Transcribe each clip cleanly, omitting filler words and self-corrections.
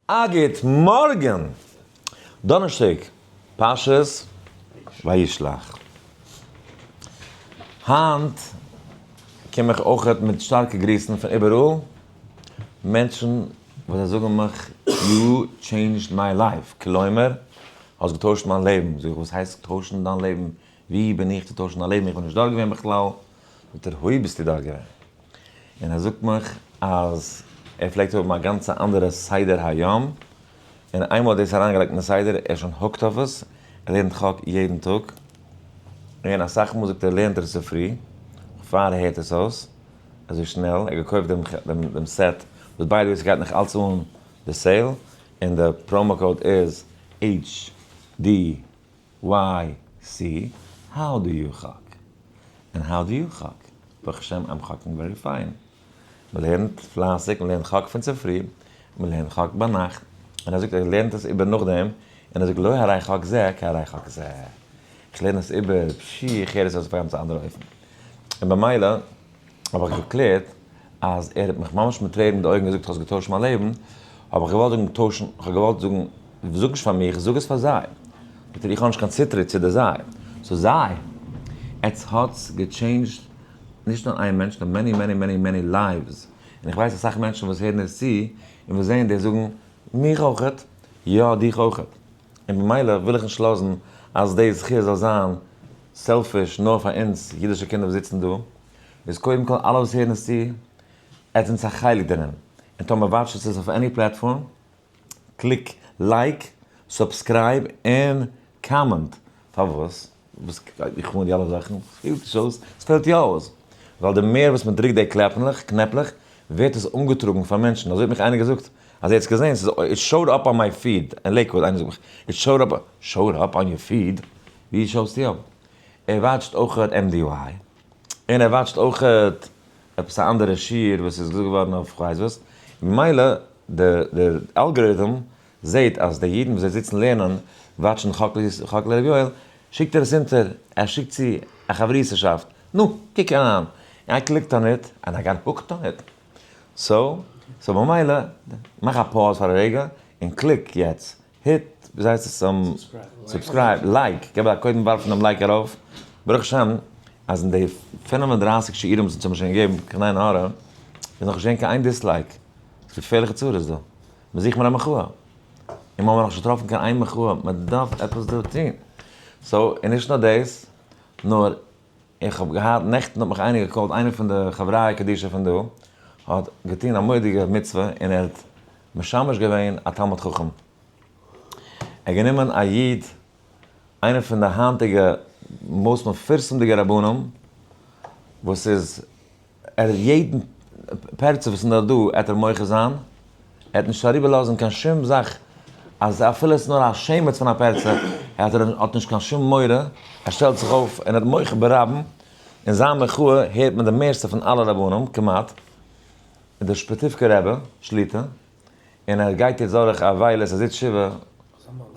א גוט מארגן! דאנערשטאג פרשת וישלח. היינט קום איך אויכעט מיט שטארקע גריסן פון איבעראל, מענטשן וואס זיי זאגן מיך you changed my life, כלומר האסט געטוישט מיין לעבן, זאג איך וואס הייסט טוישן דיין לעבן, ווי בין איך צו טוישן דיין לעבן, איך בין נישט דארט געווען בכלל, זאגט ער הוי ביסטו דארט געווען, און ער זאגט מיך אז ער פלעגט האבן א גאנצע אנדערע סדר היום, און איינמאל האט דאס אריינגעלייגט אין די סדר, ער איז שוין hooked אויף עס, ער לערנט חק יעדן טאג, און אסאך מאל זאגט ער לערנט ער עס צופרי, פאר ער הערט עס אויס, אזוי שנעל, ער האט געקויפט דעם set, וואס by the way ס'גייט נאך אלץ אן די sale, און די promo code איז HDYC, how do you חק? און how do you חק? ברוך השם I'm חק'ינג very fine. מ'לערנט פלייסיג, מ'לערנט חק פון צופרי, מ'לערנט חק ביינאכט, און ער זאגט ער לערנט עס איבער נאכדעם, און ער זאגט לא הרי חק זה כהרי חק זה, איך לערן עס איבער, פשי, איך הער עס אויס אויף א גאנץ אנדערע אופן. און במילא האב איך געקלערט אז ער האט מיך ממש מיט טרערן אין די אויגן געזאגט האסט געטוישט מיין לעבן, האב איך געוואלט זאגן טוישן, איך האב געוואלט זאגן זאג נישט פאר מיך, זאג עס פאר זיי. זאגט ער איך האב נישט קיין צוטריט צו די זיי, so זיי, עטס האטס גע change ט נישט נאר איין מענטש נאר many many many many lives, און איך ווייס אסאך מענטשן וואס הערן עס צו און וואס זעען דאס זאגן מיך אויכעט, יא דיך אויכעט, און במילא וויל איך נישט לאזן אז די זכי' זאל זיין selfish נאר פאר אונז אידישע קינדער וואס זיצן דא, איז קודם כל אלע וואס הערן עס צו, עטס זענטס א חלק דערין, און טאמער watch ט עס אויף any platform, click like, subscribe און comment. פארוואס? וואס גייט מיך אן די אלע זאכן? ס'פעלט נישט אויס. ס'פעלט יא אויס. ווייל די מער וואס מ'דרוקט די קלעפלעך, קנעפלעך, ווערט עס אנגעטראגן פאר מענטשן. אזוי האט מיך איינער געזאגט אז ער האט עס געזען, ס'איז it showed up on my feed אין לעיקוואד, איינער זאגט מיך it showed up, showed up on your feed? ווי show סטו up? ער watch ט אויכעט MDY, און ער watch ט אויכעט עפעס א אנדערע שיעור וואס איז געזאגט געווארן אויף כ'ווייס וואס, ממילא די די אלגאריטם זעהט אז די אידן וואס זיי זיצן לערנען watch ן חק לר' יואל, שיקט ער עס אונטער, ער שיקט צו א חברותא'שאפט, נו, קוק אריין, און I clicked on it, and I got hooked on it. So, so ממילא, מאך א pause פאר א רגע, און click יעצט, hit, וויאזוי הייסט עס, subscribe, like, געב א קודם ווארפן דעם like ארויף, ברוך השם אז אין די 35 שיעורים וואס אונז האבן שוין געגעבן קיין עין הרע, איז נאכנישט געווען קיין איין dislike, ס'איז געפערליכע צרות דא, מ'זוכט מיר א מחאה, און מ'האמיר נאכנישט געטראפן קיין איין מחאה, מ'דארף עפעס דא טון, so, און נישט נאר דאס, נאר איך האב געהאט, נעכטן האט מיך איינער גע call ט, איינער פון די חבריא קדישא פון דא, האט געטון א מורא'דיגע מצוה און ער האט משמש געווען א תלמיד חכם. ער האט גענומען א איד, איינער פון די היינטיגע most מפורסמ'דיגע רבנים, וואס איז, ער האט יעדן פירצה וואס איז נאר דא העט ער מוחה זיין, ער האט נישט אריבערלאזן קיין שום זאך, אז אפילו עס איז נאר א שמץ פון א פירצה, האט ער האט נישט קיין שום מורא, ער שטעלט זיך אויף און ער האט מוחה ברבים, און זיין מחאה הערט מען די מערסטע פון אלע רבנים כמעט, דער שפעטיווקער רבי שליטא, און ער גייט יעצט דורך א וויילע, ער זיצט שבעה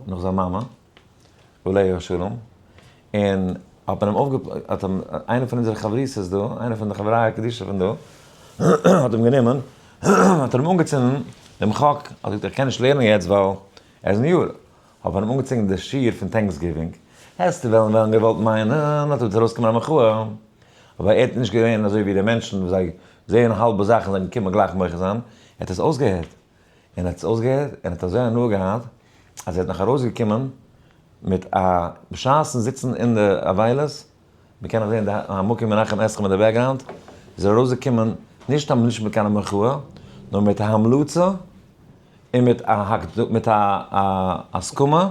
נאך זיין מאמע. עליה השלום, און האט מען אים אויפגע האט אים איינער פון אונזערע חברותות דא, איינער פון די חבריא קדישא פון דא, האט אים גענומען, האט ער אים אנגעצינדן דעם חק, האט געזאגט איך קען נישט לערנען יעצט ווייל ער איז אין יאר, האט מען אים אנגעצינדן די שיעור פון Thanksgiving, העסטו וועלן וועלן געוואלט מיינען אז דא וועט ארויסקומען א מחאה, אבער ער האט נישט געווען אזוי ווי די מענטשן וואס זיי זעען האלבע זאכן זיי קומען גלייך מוחה זיין, ער האט עס אויסגעהערט, און האט עס אויסגעהערט און האט אזוי הנאה געהאט אז ער האט נאך ארויסגעקומען מיט א בשעת'ן זיצן אין די אבילות, מען קען נאך זען די המקום ינחם אתכם אין די background, איז ער ארויסגעקומען נישט נישט מיט קיין מחאה, נאר מיט א המלצה און מיט א מיט א הסכמה,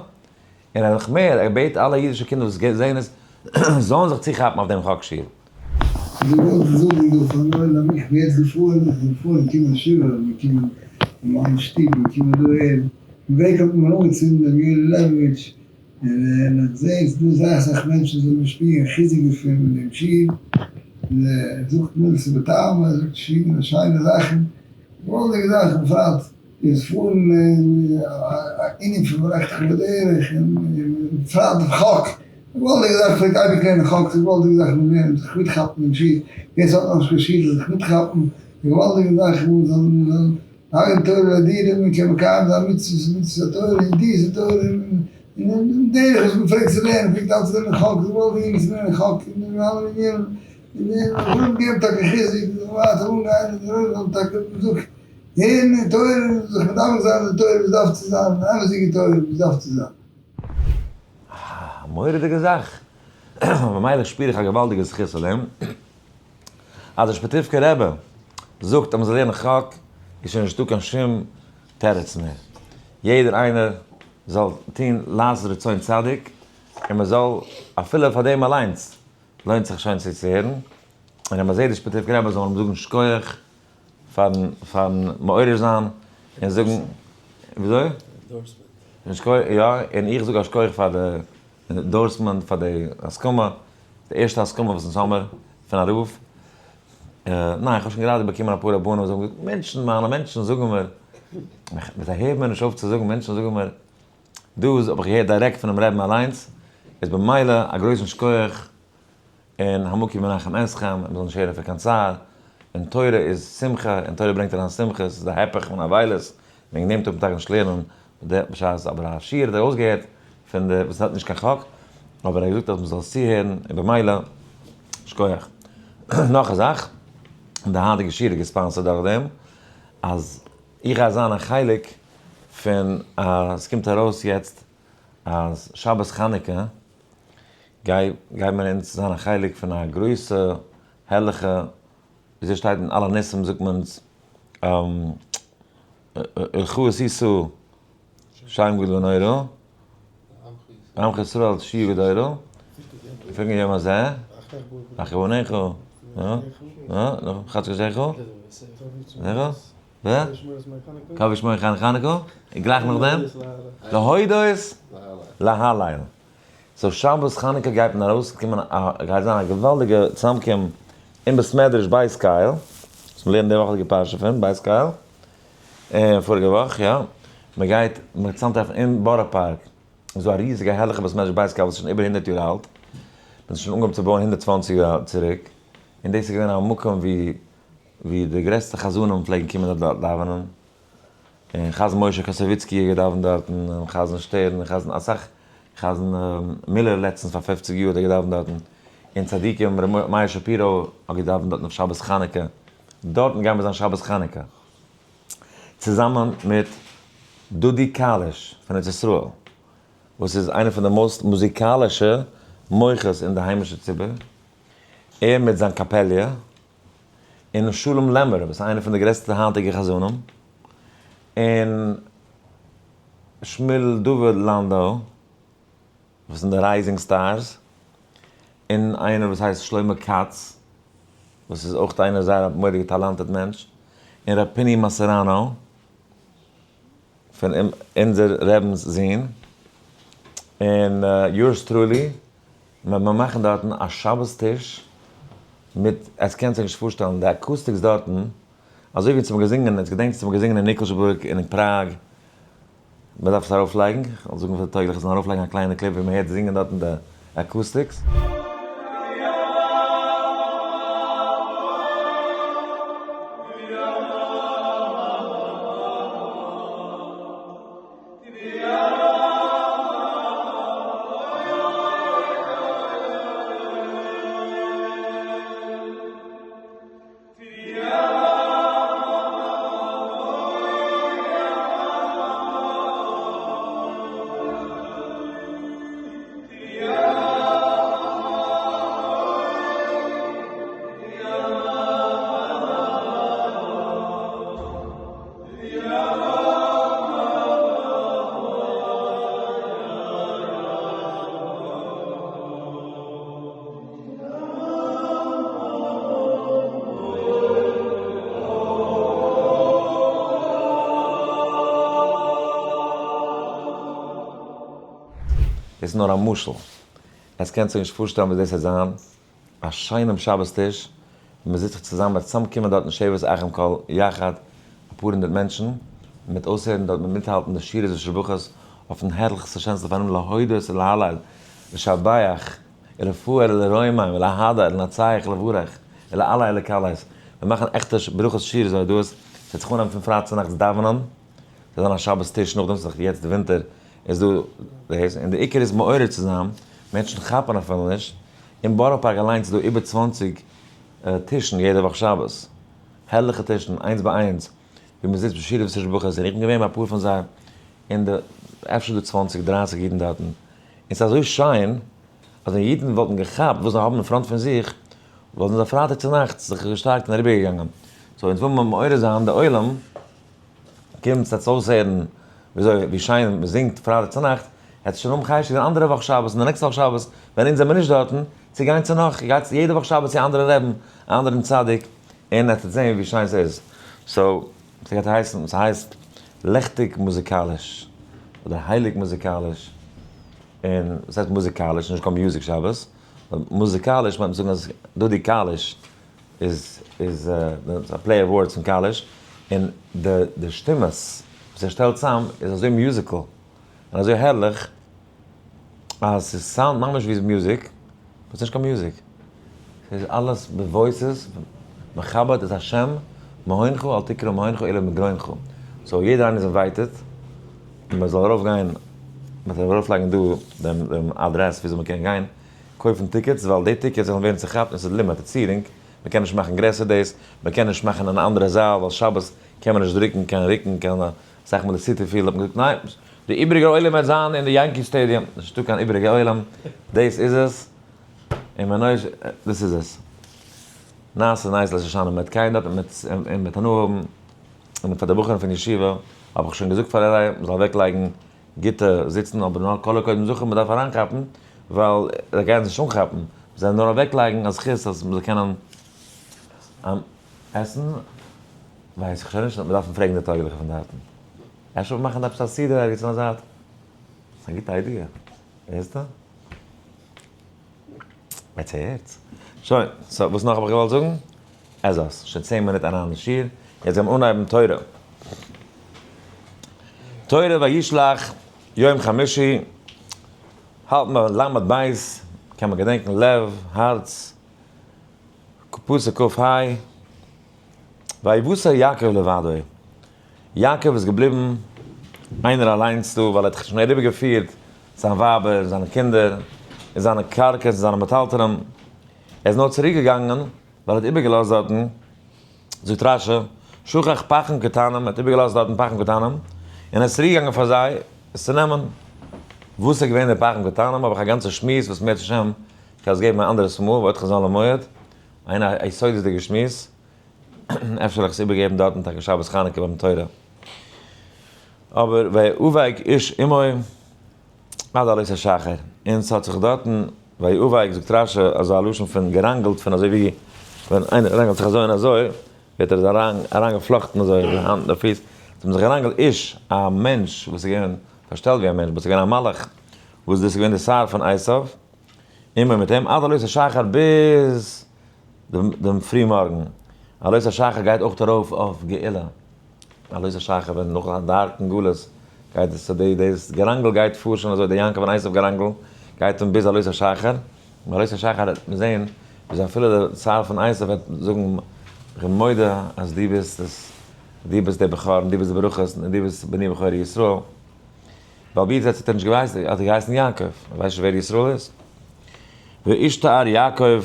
און ער נאך מער, ער בעט אלע אידישע קינדער וואס זעען עס, זאלן זיך צוכאפן אויף דעם חק שיעור. איך האב געוואלט זאגן דא פארן עולם, איך בין יעצט געפארן, איך בין געפארן קומען שבעה, מיר קומען אין מיין שטוב, מיר קומען דא אהער, אין וועג האט מען מיר אנגעצינדן דעם יואלי לעבאוויטש, און איך זעה עס דא זייער אסאך מענטשן זענען משפיע און חיזוק דערפון מיט דעם שיעור, און ער זאגט מילתא בטעמא, ער זאגט שיינע שיינע זאכן, געוואלדיגע זאכן, בפרט איז פארן א ענין פון מלאכתך בדרך, און בפרט דעם חק. געוואלדיגע זאך פלעגט אייביג לערנען חק, ס'איז געוואלדיגע זאך מיט לערנען זיך מיטכאפן דעם שיעור, ווער ס'האט נאכנישט קיין שיעור זאל זיך מיטכאפן, די געוואלדיגע זאך איז מ'זאל מ'זאל. להגדיל תורה ולהאדירה, מען קען מקיים זיין מצוות און מצוות התורה און ידיעת התורה און און דרך וואס מען פלעגט צו לערנען, פלעגט אלץ לערנען חק, איז געוואלדיג גענוג צו לערנען חק און און אלע ענינים, און און און געבן טאקע חיזוק און ווייטער אנגיין און דער עולם זאל טאקע ווי מ'זאגט הערן די תורה און זיך מדבק זיין אין די תורה ווי עס דארף צו זיין, די אמת'דיגע תורה ווי עס דארף צו זיין. א מורא'דיגע זאך! ממילא שפיר איך א געוואלדיגע זכות אויף דעם. אז דער שפעטיווקער רבי זאגט אז מ'זאל לערנען חק, איז שוין נישטא קיין שום תירוץ מער. יעדער איינער זאל טון לעשות רצון צדיק, און מ'זאל אפילו פאר דעם אליינס לוינט זיך שוין צו צוהערן. און אז מ'זעט דער שפעטיווקער רבי זאל מען אים זאגן שכוח פארן פארן מעורר זיין און זאגן וויאזוי? יא, און איך זאג א שכוח פאר די endorsement פאר די הסכמה, די ערשטע הסכמה וואס אונז האמער פון א רב, ניין איך האב שוין גראדע באקומען אפאר רבנים וואס האבן געזאגט, מענטשן מיינע מענטשן זאגן מיר, זיי הערן מיר נישט אויף צו זאגן, מענטשן זאגן מיר, דאס האב איך געהערט דירעקט פונעם רעבן אליינס, איז במילא א גרויסן שכוח און המקום ינחם אתכם, און מ'זאל נישט הערן פון קיין צער, און תורה איז שמחה, און תורה ברענגט אריין שמחה, ס'איז די הפך פון אבילות, וועגן דעם טאר מען טאקע נישט לערנען בשעת, אבער א שיעור האט ער אויסגעהערט פון די וואס האט נישט קיין חק, אבער ער האט געזאגט אז מ'זאל עס צוהערן, און במילא, שכוח. נאך א זאך, די היינטיגע שיעור איז גע sponsored דורך דעם, אז איך גיי זיין א חלק פון א, ס'קומט ארויס יעצט אז שבת חנוכה, גיי גיי מיר אונז זיין א חלק פון א גרויסע הערליכע, וויאזוי שטייט אין אלע ניסים זאגט מען ולך עשית שם גדול ונורא, ועמך ישראל תשועה גדולה, לפני יום הזה, אחי בניך, חדש קדשך, ו? קווי שמור חנוכה, און גלייך נאכדעם, להודות להלל. so שבת חנוכה גייט מען ארויס קומען א גייט זיין א געוואלדיגע צוזאמקום אין בית מדרש בית קייל, וואס מיר לערנען די וואכעדיגע פרשה פון בית קייל, און פאריגע וואך יא, מען גייט מען צוזאמטרעפן אין בארא פארק, איז דא א ריזיגע הערליכע בית מדרש בית קייל וואס איז שוין איבער הונדערט יאר אלט, מען האט שוין אנגעהויבן צו בויען 120 יאר צוריק, און דאס איז געווען א מקום ווי ווי די גרעסטע חזנים פלעגן קומען דארט דאווענען. און חזן משה קאסאוויצקי האט געדאווענט דארטן, און חזן שטערן, און חזן אסאך, חזן מילער לעצטנס פאר 50 יאר האט ער געדאווענט דארטן, און צדיקים, ר' מאיר שפירא האט געדאווענט דארטן אויף שבת חנוכה, דארטן גייען מיר זיין שבת חנוכה, צוזאמען מיט דודי קאליש פון ארץ ישראל, וואס איז איינער פון די most מוזיקאלישע מוחות אין די היימישע ציבור, ער מיט זיין קאפעליע. און שלום לעמער וואס איז איינער פון די גרעסטע היינטיגע חזנים, און שמואל דוד לאנדא וואס איז אין די rising stars, און איינער וואס הייסט שלמה כץ וואס איז אויך איינער זייער א מורא'דיגע talented מענטש, און ר' פיני מאסעראנא פון אונזער רבינ'ס זון, און yours truly. מען וועט מאכן דארטן א שבת טיש מיט, עטס קענטס זיך נישט פארשטעלן די acoustics דארטן, אזוי ווי אונז האבן געזינגען, עטס געדענקטס אונז האבן געזינגען אין ניקלשבורג און אין פראג, מען דארף עס ארויפלייגן, איך וועל זאגן פאר די טויגליכע זאלן ארויפלייגן א קליינע clip ווי מען הערט זינגען דארטן די acoustics. דאס איז נאר א משל, עטס קענטס זיך נישט פארשטעלן ווי דאס וועט זיין. א שיינעם שבת טיש, און מען זיצט זיך צוזאמען, מ'וועט צוזאמקומען דארט אין שבת אחים כל יחד, אפאר הונדערט מענטשן, מען וועט אויסהערן דארט, מען וועט מיטהאלטן די שירות ושבחות אויפן הערליכסטע שענסטע פארנעם להודות ולהלל, לשבח, ולפאר ולרומם, ולהדר, ולנצח, ולברך, ולהלל ולקלס, מיר מאכן עכטע ברכות שירות והודאות. ס'וועט זיך אנהייבן פון פרייטאג צונאכטס דאווענען, ס'וועט זיין א שבת טיש נאכדעם, ס'איז דאך יעצט די ווינטער איז דא דאס, און די עיקר איז מעורר צו זיין, מענטשן כאפן אפילו נישט, אין בארא פארק אליינס איז דא איבער 20 טישן יעדע וואך שבת, הערליכע טישן, איינס ביי איינס, ווי מען זיצט בשירה ותשבחות, און איך בין געווען ביי אפאר פון זיי, און די, אפשר איז דא צוואנציג דרייסיג אידן דארטן, און ס'איז אזוי שיין, אז ווען אידן וואלטן געכאפט וואס זיי האבן אין front פון זיך, וואלטן זיי פרייטאג צונאכטס זיך געשטארקט און אריבערגעגאנגען. so אונז וויל מען מעורר זיין די עולם, קומטס עטס אויסהערן וויאזוי ווי שיין מען זינגט פרייטאג צונאכט, עטס שוין האבן חשק די אנדערע וואך שבת און די נעקסטע וואך שבת ווען אונז זעמיר נישט דארטן, צו גיין צו נאך, גייטס יעדע וואך שבת צו א אנדערע רעבין, א אנדערן צדיק, און עטס וועט זען ווי שיין ס'איז. so ס'גייט הייסן, ס'הייסט לעכטיג מוזיקאליש, אדער הייליג מוזיקאליש, און וואס הייסט מוזיקאליש? נישט קיין music שבת, נאר מוזיקאליש מיינט מען זאגן אז דודי קאליש איז איז א play of words פון קאליש, און די די שטימעס וואס ער שטעלט צאם איז אזוי musical און אזוי הערליך אז ס' sound ממש ווי music, but ס'נישט קיין music, ס'איז אלעס מיט voices, מכבד את השם מהונך אל תקרא מהונך אלא מגרונך, so יעדער איינער איז invited מען זאל ארויף גיין, מען זאל ארויף לייגן דא דעם דעם אדרעס וויאזוי מען קען גיין קויפן tickets, ווייל די tickets וועלן ווערן צוכאפט און ס'איז limited seating, מען קען נישט מאכן גרעסער דאס, מען קען נישט מאכן אין א אנדערע זאל ווייל שבת קען מען נישט דרוקן קיין רוקן קיין אסאך מאל די סיטי פיעלד האט מען געזאגט ניין, די איבריגע עולם וועט זיין אין די יענקי סטעדיום, נישטא קיין איבריגע עולם, דאס איז עס, און מען נויש, דאס איז עס. נעשה נייס לשושנה, מען וועט גיין דארט און מען וועט הנאה האבן, און פאר די בחורים פון ישיבה האב איך שוין געזאגט פאר זיי, מען זאל אוועק לייגן גוטע זיצן, אבער נאר כל הקודם זכה, מען דארף אריינכאפן, ווייל זיי גייען עס נישט אנכאפן, זיי נאר אוועק לייגן א זכות אז מען זאל קענען עסן. ווייס איך שוין נישט, מיר דארפן פרעגן די טויגליכע פון דארטן. אפשר מאכן עפעס א סעודה ערגעץ אין א זייט. ס'איז א גוטע idea. הערסטו? עטס הערטס? שוין, so וואס נאך האב איך געוואלט זאגן? עזות, שוין 10 מינוט אריין אין שיעור, יעצט גיימיר אנהייבן תורה. תורה וישלח יום חמישי, האלט מען למד בית, קען מען געדענקען לב, הארץ, פסוק כ ה, ויותר יעקב לבדו, יעקב איז געבליבן איינער אליינס דא, ווייל ער האט זיך שוין אריבערגעפירט זיין ווייבער און זיינע קינדער און זיינע קרקעות און זיינע מטלטלים, ער איז נאר צוריק געגאנגען ווייל ער האט איבערגעלאזט דארטן, זאגט רש י, שכח פכים קטנים, ער האט איבערגעלאזט דארטן פכים קטנים, און ער איז צוריק געגאנגען פאר זיי עס צו נעמען. וואס איז געווען די פכים קטנים האב איך א גאנצע שמועס וואס אם ירצה השם איך וועל עס געבן א אנדערעס מאל ועוד חזון למועד, איין א יסודות'דיגע שמועס, אפשר וועל איך עס איבערגעבן דארטן טאקע שבת חנוכה ביים תורה. אבער ויאבק איש עמו עד עלות השחר, און ס'האט זיך דארטן, ויאבק זאגט רש י אזא לשון פון געראנגלט פון אזוי ווי ווען איינער ראנגלט זיך אזוי און אזוי, ווערט ער אריין אריינגעפלאכטן אזוי די האנט און די פיס, זיי האבן זיך געראנגלט איש, א מענטש וואס איז געווען פארשטעלט ווי א מענטש, but ס'איז געווען א מלאך, וואס דאס איז געווען די שר פון עשיו, עמו מיט אים עד עלות השחר ביז דעם פרי מארגן. עלות השחר גייט אויך ארויף אויף גאולה. עלות השחר ווען נאך א dark ן גלות גייט עס די דאס געראנגל גייט פאר שוין אזוי די יעקב און עשיו געראנגל גייט אן ביז עלות השחר. און עלות השחר וועט מען זען וויאזוי אפילו די שר פון עשיו וועט זאגן איך בין מודה אז דו ביסט עס, דו ביסט דער בכור און דו ביסט די ברכות און דו ביסט בני בכורי ישראל. ווייל ביז יעצט האט ער נישט געווייסט, האט ער געהייסן יעקב, ער ווייסט נישט ווער ישראל איז. וישתער יעקב,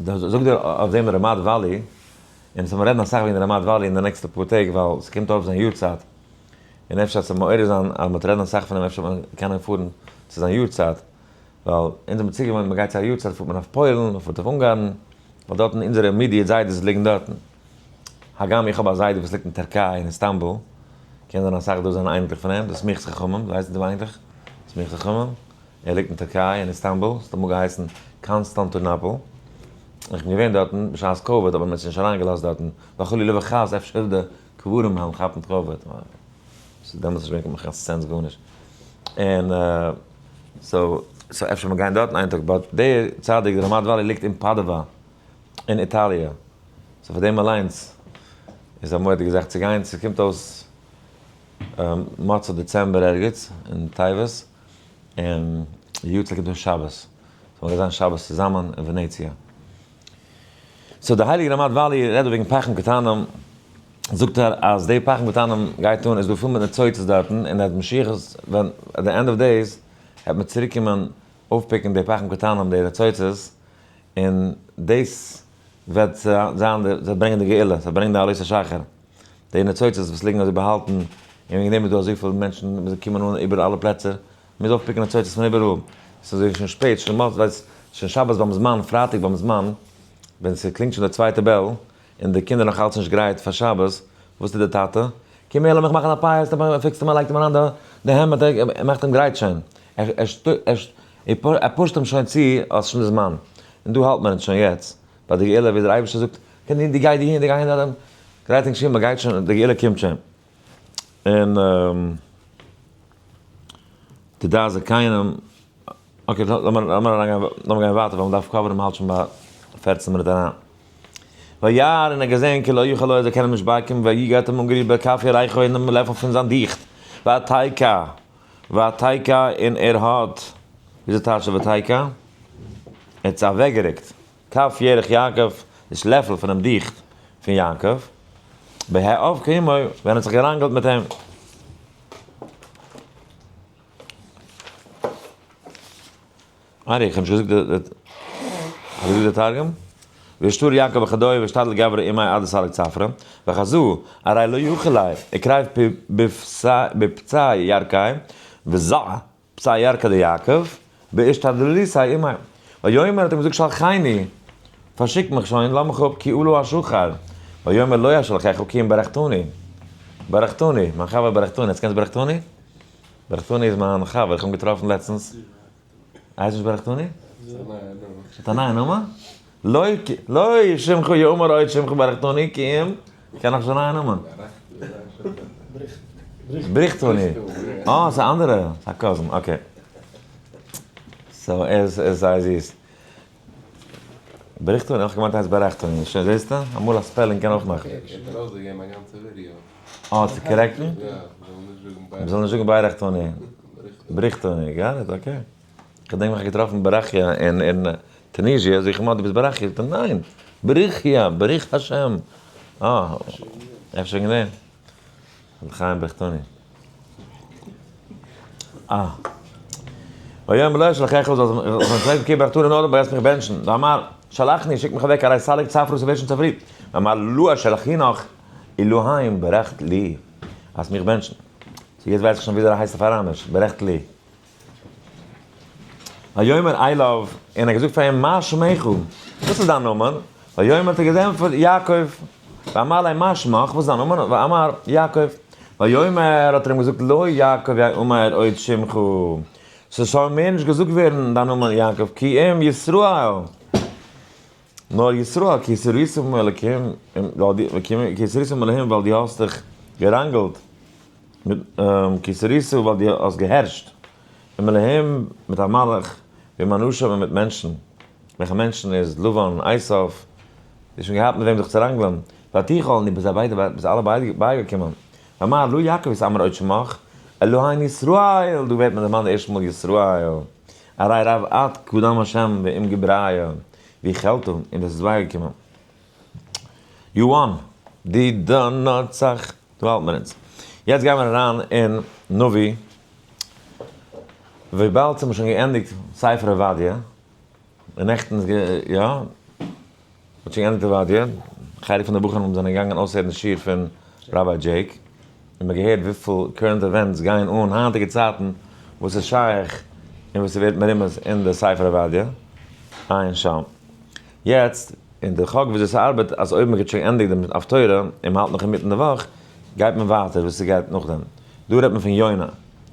זאגט ער אויף דעם רמד וואלי, און עס וועט מען רעדן אסאך וועגן רמד וואלי אין די נעקסטע פאר טעג ווייל ס'קומט אויף זיין יארצייט, און אפשר צו מעורר זיין אז מ'וועט רעדן אסאך פון אים אפשר וועט מען קענען פארן צו זיין יארצייט, ווייל אונז האבן צוגעוואוינט מ'גייט צו א יארצייט פארט מען אויף פוילן, מ'פארט אויף אונגארן, ווייל דארטן אונזערע immediate זיידעס ליגן דארטן. הגם איך האב א זיידע וואס ליגט אין טערקיי אין איסטאנבול, קען זיין אסאך דא זענען אייניקלעך פון אים, די סמיכת חכמים, ווייסט די אייניקלעך? סמיכת חכמים, ער ליגט אין טערקיי אין איסטאנבול, ס'האט אמאל געהייסן קאנסטאנטינאפל, איך בין געווען דארטן בשעת קאוויד אבער מען האט זיך נישט אריינגעלאזט דארטן, ווייל חלילה וחס אפשר די קברים וועלן כאפן קאוויד, ס'איז דעמאלטס נישט געווען קיין sense גארנישט, און so so אפשר מיר גייען דארטן איין טאג, but דער צדיק דער רמד וואלי ליגט אין פאדאווא אין איטאליע. so פאר דעם אליינס איז א מורא'דיגע זאך צו גיין, ס'קומט אויס מוצאי דעצעמבער ערגעץ אין טבת, און די יארצייט קומט אויס שבת, so מ'גייט זיין שבת צוזאמען אין ווענעציע. so די הייליגע רמד וואלי רעדט דא וועגן פכים קטנים. זאגט ער אז די פחים קטנים גייט אן איז דא פול מיט ניצוצות דארטן און אז משיח איז ווען at the end of days העט מען צוריק קומען אויפ pick ן די פחים קטנים די ניצוצות און דאס וועט זיין די וועט ברענגען די גאולה ס'וועט ברענגען די עלות השחר די ניצוצות וואס ליגן אזוי באהאלטן און וועגן דעם איז דא אזויפיל מענטשן וואס קומען אן איבער אלע פלעצער מ'מוז אויפ pick ן ניצוצות פון איבעראל ס'איז אזוי שוין שפעט שוין מוצ ווייסט שוין שבת ביים זמן פרייטאג ביים זמן ווען ס'קלינגט שוין די צווייטע bell און די קינדער נאך אלץ נישט גרייט פאר שבת, וואס טוט די טאטע? קום הער לאמיך מאכן א פיאות, ער fix ט אים ער לייגט אים אריין די העמד, ער מאכט אים גרייט שוין, ער push ט אים שוין צו אז שוין די זמן, און דא האלט מען אונז שוין יעצט ביי די גאולה ווי דער אייבערשטער זאגט, קום דו גיי דו אהין דו גיי אהין, גרייט ענק שוין מען גייט שוין, די גאולה קומט שוין, און די דעת זקנים okay, לאמיר אריינגיין, לאמיר גיין ווייטער ווייל מ'דארף cover ן, מ'האלט שוין ביי 14 מינוט אריין. וירא און ער האט געזען כי לא יוכל לו אז ער קען אים נישט בייקומען, ויגע האט אים אנגערירט בכף ירכו אינעם לעפל פון זיין דיכט, ותקע, ותקע און ער האט, וויאזוי טייטשט ער ותקע? ער האט עס אוועקגערוקט, כף ירך יעקב, דאס לעפל פונעם דיכט פון יעקב, בהאבקו עמו, ווען ער האט זיך געראנגלט מיט אים. ארי, איך האב נישט געזאגט די, האב איך געזאגט די תרגום? וישתור יעקב בחדוי וישתדל גברא עמי עד דסליק צפרא, וחזו, ארי לא יוכל לי, אקרב בפצי ירכי, וזע פצי ירכא דיעקב, באשתדלותי עמי. ויאמר האט אים געזאגט שלחני, פארשיק מיך שוין, לאז מיך אפ, כי עלה השחר. ויאמר לא אשלחך כי אם ברכתני. ברכתני, מיין חבר ברכתני, יעצט קענסט ברכתני? ברכתני איז מיין חבר, איך האב אים געטראפן לעצטנס. הייסט נישט ברכתני? האט א נייע נאמען? לא לא שמך יאמר עוד שמך ברכתני כי אם, קען נאך נישט א נייע נאמען. בריכתני. אה, ס'איז א אנדערע, ס'איז א cousin, okay. So ער איז זייער זיס. בריכתני, איך האב געמיינט ער הייסט ברכתני, שוין זעסטו? אמאל א spelling קען אויך מאכן. ער האט ארויסגעגעבן א גאנצע ווידיאו. אה, צו correct ן? יא, מ'זאל נישט זאגן ברכתני. מ'זאל נישט זאגן ברכתני. בריכתני, got it, okay. כ'געדענק ווען כ'האב געטראפן ברכיה אין טוניזיע, זאג איך אים, אה, דו ביסט ברכיה? זאגט ער, ניין, ברכיה, ברוך השם. אה, אפשר וועגן דעם. רבי חיים ברכתני. אה. ויאמר לא אשלחך זאל זיך פרעגן כי ברכתני נאר דו וועסט מיך בענטשן. ואמר, שלחני, שיק מיך אוועק, הרי סליק צפרא ס'ווערט שוין צופרי. ואמר לא אשלחינך אלהים ברכת לי. אז מיך בענטשן. so יעצט ווייס איך שוין וויאזוי ער הייסט אויף אראמיש, ברכת לי. ויאמר אליו, און ער האט געזאגט פאר אים, מה שמך? וואס איז דיין נאמען? ויאמר האט ער געזען יעקב, ואמר לו מה שמך, וואס איז דיין נאמען? ואמר, יעקב. ויאמר האט ער אים געזאגט, לא יעקב יאמר עוד שמך, ס'זאל מער נישט געזאגט ווערן דיין נאמען יעקב, כי אם ישראל, נאר ישראל, כי שרית עם אלקים, כי שרית עם אלהים, ווייל דו האסט דיך געראנגלט מיט כי שרית, ווייל דו האסט געהערשט עם אלהים מיט א מלאך, ועם אנשים און מיט מענטשן. וועלכע מענטשן איז לבן און עשיו, די שוין געהאט מיט וועם זיך צו ראנגלען, ותוכל און דו ביסט זיי ביידע ביסט אלע ביידע בייגעקומען, ואמר לא יעקב יתאמר עוד שמך, אלהים ישראל, דא ווערט מען דערמאנט די ערשטע מאל ישראל, הרי רב את קדם השם ועם גבריא, ויכלת, און דאס איז בייגעקומען. You won. די דנצח. דא האלט מען אונז. יעצט גייען מיר אריין אין נביא, וויבאלד ס'האט מען שוין געענדיגט ספר עובדיה, און נעכטן איז גע יא? מ'האט שוין געענדיגט עובדיה, חלק פון די בחורים זענען געגאנגען אויסהערן די שיעור פון Rabbi Jake, און מ'האט געהערט וויפיל current events גייען אן היינטיגע צייטן וואס איז שייך און וואס ס'ווערט מרומז אין די ספר עובדיה, עיין שם. יעצט, אין די חק וויאזוי ס'ארבעט אז אויב מ'האט שוין געענדיגט דעם הפטורה און מ'האלט נאך אינמיטן די וואך, גייט מען ווייטער וואס ס'גייט נאכדעם. דא רעדט מען פון יונה.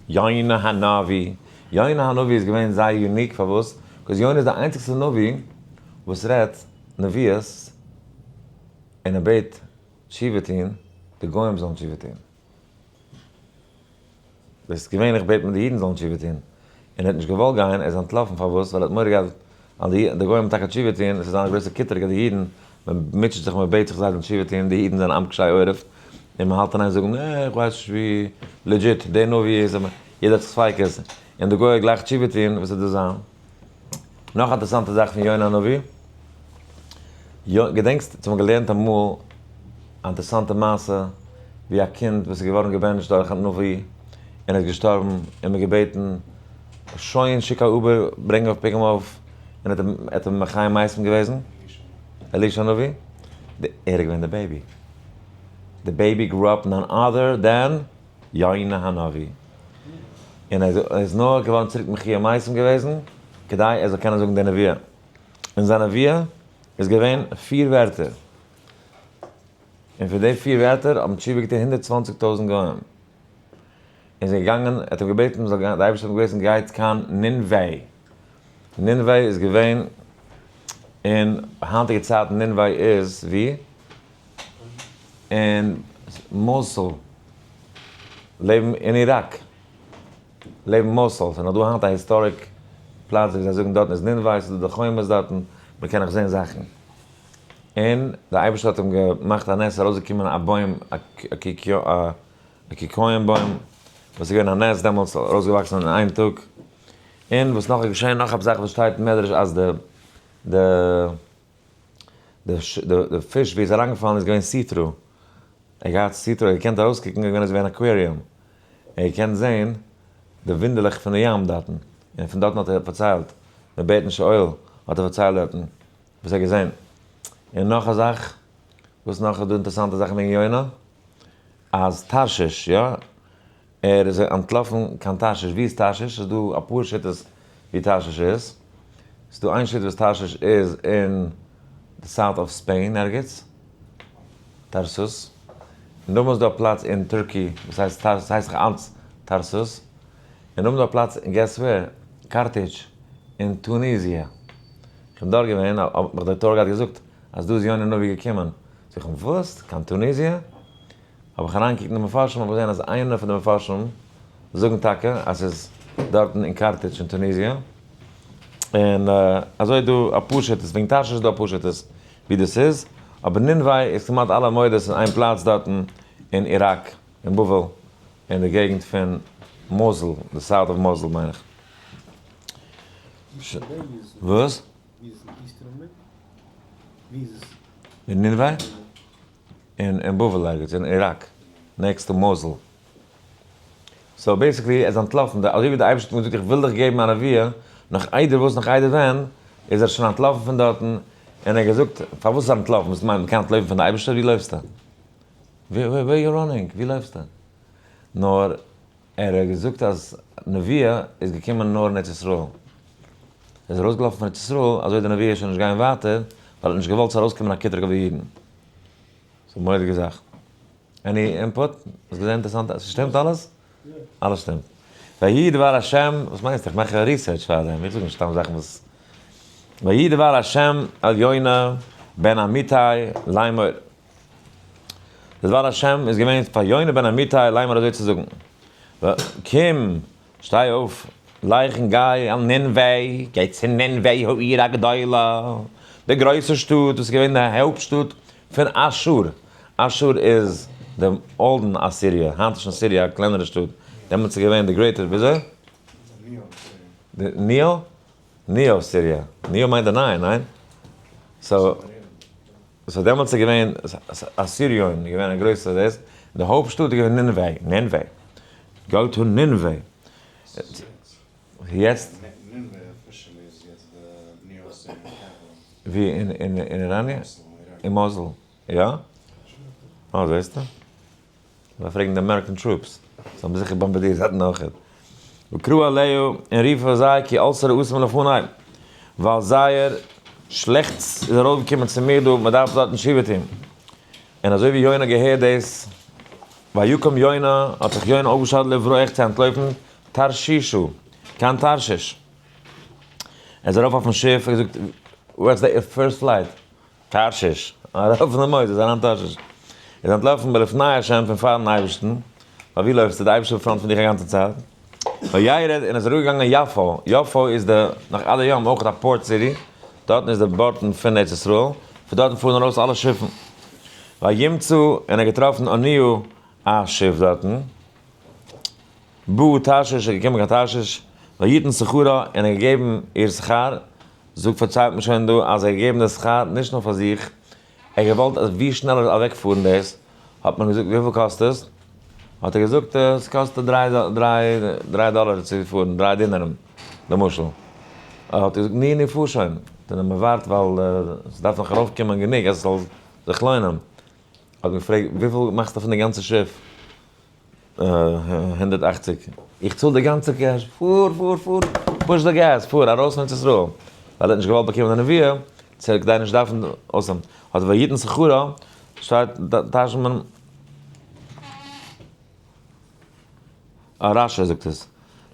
יונה הנביא. יונה הנביא איז געווען זייער unique, פארוואס? 'cause יונה איז די איינציגסטע נביא וואס רעדט נביאות און ער בעט תשובה טון, די גוים זאלן תשובה טון. דאס איז געווענליך בעט מען די אידן זאלן תשובה טון, און ער האט נישט געוואלט גיין, ער איז אנטלאפן, פארוואס? ווייל ער האט מורא געהאט אז די גוים וועלן טאקע תשובה טון, עס וועט זיין א גרויסע קטרוג אז די אידן, מען מוטשעט זיך, מען בעט זיך זיי זאלן תשובה טון, די אידן זענען עם קשי עורף, און מען האלט אין איין זאגן, נע, איך ווייס נישט ווי legit דער נביא איז, יעדער האט זיך ספיקות, און די גוי האט גלייך תשובה טון, וואס וועט דאס זיין? נאך א אינטערעסאנטע זאך פון יונה הנביא, געדענקסט, האבן געלערנט אמאל. א אינטערעסאנטע מעשה ווי א קינד וואס איז געווארן געבענטשט דורך א נביא און איז געשטארבן און מען געבעטן שוין שיק א Uber ברענג אויף pick אים אויף און האט אים האט אים מחיה מתים געוועזן אלישע הנביא ער איז געווען די baby די baby grew up none other than יונה הנביא און ער איז נאר געווארן צוריק מחיה מתים געוועזן כדי ער זאל קענען זאגן די נבואה און זיין נבואה איז געווען פיר ווערטער. און פון די פיר ווערטער האבן תשובה געטון 120,000 גוים. און זיי געגאנגען, ער האט אים געבעטן מ'זאל גיין, די אייבערשטער האט אים געבעטן גייט קיין נינווה. נינווה איז געווען אין היינטיגע צייטן, נינווה איז ווי? אין מאסול, לעבן אין איראק, לעבן מאסול, ס'איז נאך דא היינט א historic פלאץ ווי זיי זאגן דארטן איז נינווה, ס'איז דא די חומות דארטן, מ'קען נאך זען זאכן. און דער אייבערשטער האט אים געמאכט א נס, איז ארויסגעקומען א בוים, א קיקיון בוים, וואס איז געווען א נס דעמאלטס, ארויסגעוואקסן אין איין טאג. און וואס נאך איז געשען, נאך א זאך וואס שטייט אין מדרש אז די די די פיש ווי איז אריינגעפאלן איז געווען see-through, ער האט געהאט see-through, ער האט געקענט ארויסקוקן, איז געווען אזויווי אן aquarium, ער האט געקענט זען די וואונדערליך פון די ים דארטן, און פון דארטן האט ער פארציילט, מבטן שאול האט ער פארציילט דארטן. וואס ער האט געזען. און נאך א זאך, וואס נאך איז דא אינטערעסאנטע זאכן וועגן יונה? אז תרשיש, יא, ער איז אנטלאפן קיין תרשיש. ווי איז תרשיש? ס'איז דא אפאר שיטות ווי תרשיש איז. ס'איז דא איין שיטה וואס תרשיש איז אין די south of Spain ערגעץ, תרסוס. און נאכדעם איז דא א פלאץ אין Turkey וואס הייסט תרסוס, ס'הייסט זיך אלץ תרסוס. און נאכדעם איז דא א פלאץ אין guess where, קארטידזש, אין טוניזיע. כ'בין דארט געווען, האט מיך דער tour guide געזאגט אז דא איז יונה הנביא געקומען. זאג איך אים, וואס? קיין טוניזיע? האב איך אריינגעקוקט אין די מפרשים האב איך געזען אז איינער פון די מפרשים זאגן טאקע אז ס'איז דארטן אין קארטידזש אין טוניזיע. און אזוי איז דא אפאר שיטות, וועגן תרשיש איז דא אפאר שיטות ווי דאס איז, אבער נינווה איז כמעט אלע מודות אין איין פלאץ דארטן אין איראק, אין בבל, אין די געגנט פון מאזל, די south of מאזל מיין איך. וואס? אין נינווה? אין בבל ערגעץ, אין איראק, next to מאזל. so basically ער איז אנטלאפן, אזוי ווי די אייבערשטער האט אים געזאגט איך וויל דיך געבן א נבואה, נאך איידער וואס נאך איידער ווען, איז ער שוין אנטלאפן פון דארטן, און ער האט געזאגט, פארוואס איז ער אנטלאפן? וואס מיינט מ'קען אנטלויפן פון די אייבערשטער? ווי לויפסטו? where you running? ווי לויפסטו? נאר ער האט געזאגט אז נבואה איז געקומען נאר אין ארץ ישראל. ער איז ארויסגעלאפן פון ארץ ישראל, אזוי די נבואה שוין נישט גיין ווייטער, ווייל ער האט נישט געוואלט ס'זאל ארויסקומען א קטרוג אויף די אידן. ס'איז א מורא'דיגע זאך. any input? האסט געזען אינטערעסאנט? ס'שטימט אלעס? אלעס שטימט. ויהי דבר השם, וואס מיינסטו? איך מאך research פאר דעם, איך זאג נישט סתם זאכן וואס. ויהי דבר השם אל יונה בן אמיתי לאמור. די דבר השם איז געווען פאר יונה בן אמיתי לאמור אזוי צו זאגן, קום, שטיי אויף, לך און גיי אל נינווה, גיי צו נינווה העיר הגדולה, די גרויסע שטאט וואס איז געווען די הויפט שטאט פון אשור, אשור איז די olden אסיריע, היינט איז שוין סיריע א קלענערע שטאט, דעמאלטס איז געווען די greater, וויאזוי? neo? neo סיריע, neo מיינט די נייע, ניין? so. so דעמאלטס איז געווען אסיריון איז געווען א גרויסע דאס, די הויפט שטאט איז געווען נינווה, נינווה, go to נינווה. יעצט? נינווה officially איז יעצט די neo Assyrian capital. ווי אין איראניע? אין מאזל, יא? אה זעסטו? זיי פרעגן די American troops, זיי האבן זיכער באמבארדירט דארטן אויכעט. וקרא אליה און רוף אויף זיי כי עלתה רעתם לפני, ווייל זייער שלעכטס איז ארויפגעקומען צו מיר דא, מען דארף דארטן תשובה טון. און אזוי ווי יונה געהערט דאס, ויקם יונה, האט זיך יונה אויפגעשטעלט לברוח צו אנטלויפן תרשישה, קיין תרשיש. ער איז ארויף אויפן שיף, ער האט געזאגט, where's the first flight? תרשיש, ארויף אין די מויז, איז אריין תרשיש. איז אנטלאפן מלפני השם פון פארן אייבערשטן, ווייל ווי לויפסטו, די אייבערשטער front פון דיך א גאנצע צייט. וירד און איז אראפגעגאנגען יפו, יפו איז די, נאך עד היום אויך א port city, דארטן איז די בארטן פון ארץ ישראל, פון דארטן פארן ארויס אלע שיפן. וימצא און ער האט געטראפן אניהו א שיף דארטן, בא תרשיש איז געקומען קיין תרשיש, ויתן שכרה און ער האט געגעבן איר שכר, זאגט פארציילט מען שוין דא אז ער האט געגעבן די שכר נישט נאר פאר זיך, ער ער האט געוואלט אז ווי שנעלער אוועקפארן דאס, האט מען געזאגט וויפיל קאסט עס? האט ער געזאגט עס קאסט דריי דאלער צו פארן, דריי דינערן למשל. האט ער געזאגט ני ני פאר שוין, מען ווארט ווייל ס'דארף נאך ארויפקומען גענוג אז ס'זאל זיך לוינען. האט מען געפרעגט וויפיל מאכסטו פון די גאנצע שיף? 180. איך צאל די גאנצע cash, פאר פאר פאר, push די געז, פאר ארויס פון ארץ ישראל. ווייל ער האט נישט געוואלט באקומען די נבואה, צו כדי נישט דארפן אויסהאבן. האט ויתן שכרו, שטייט טייטשט מען, א רש"י זאגט עס.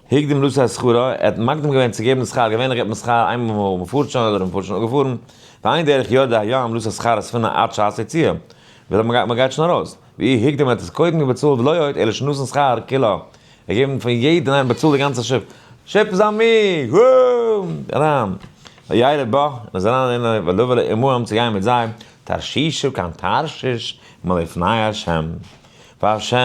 הקדים לתת שכרו, ער האט מקדים געווען צו געבן שכר, געווענליך געבט מען שכר איינמאל מען פארט שוין אדער מען פארט שוין אפגעפארן, ואין דרך יורדי הים לתת שכר הספינה עד שעת היציאה, ווייל מען גייט שוין ארויס, ואי הקדים האט עס קודם געבאצאלט ולא עוד אלא שנתן שכר כולו, ער געבן פון יעדן איינעם באצאלט די גאנצע שיף, שיף איז on me! וואו! אריין! וירד בה, און איז אריין אין ולבא עמהם צו גיין מיט זיי, תרשישה קיין תרשיש מלפני השם. והשם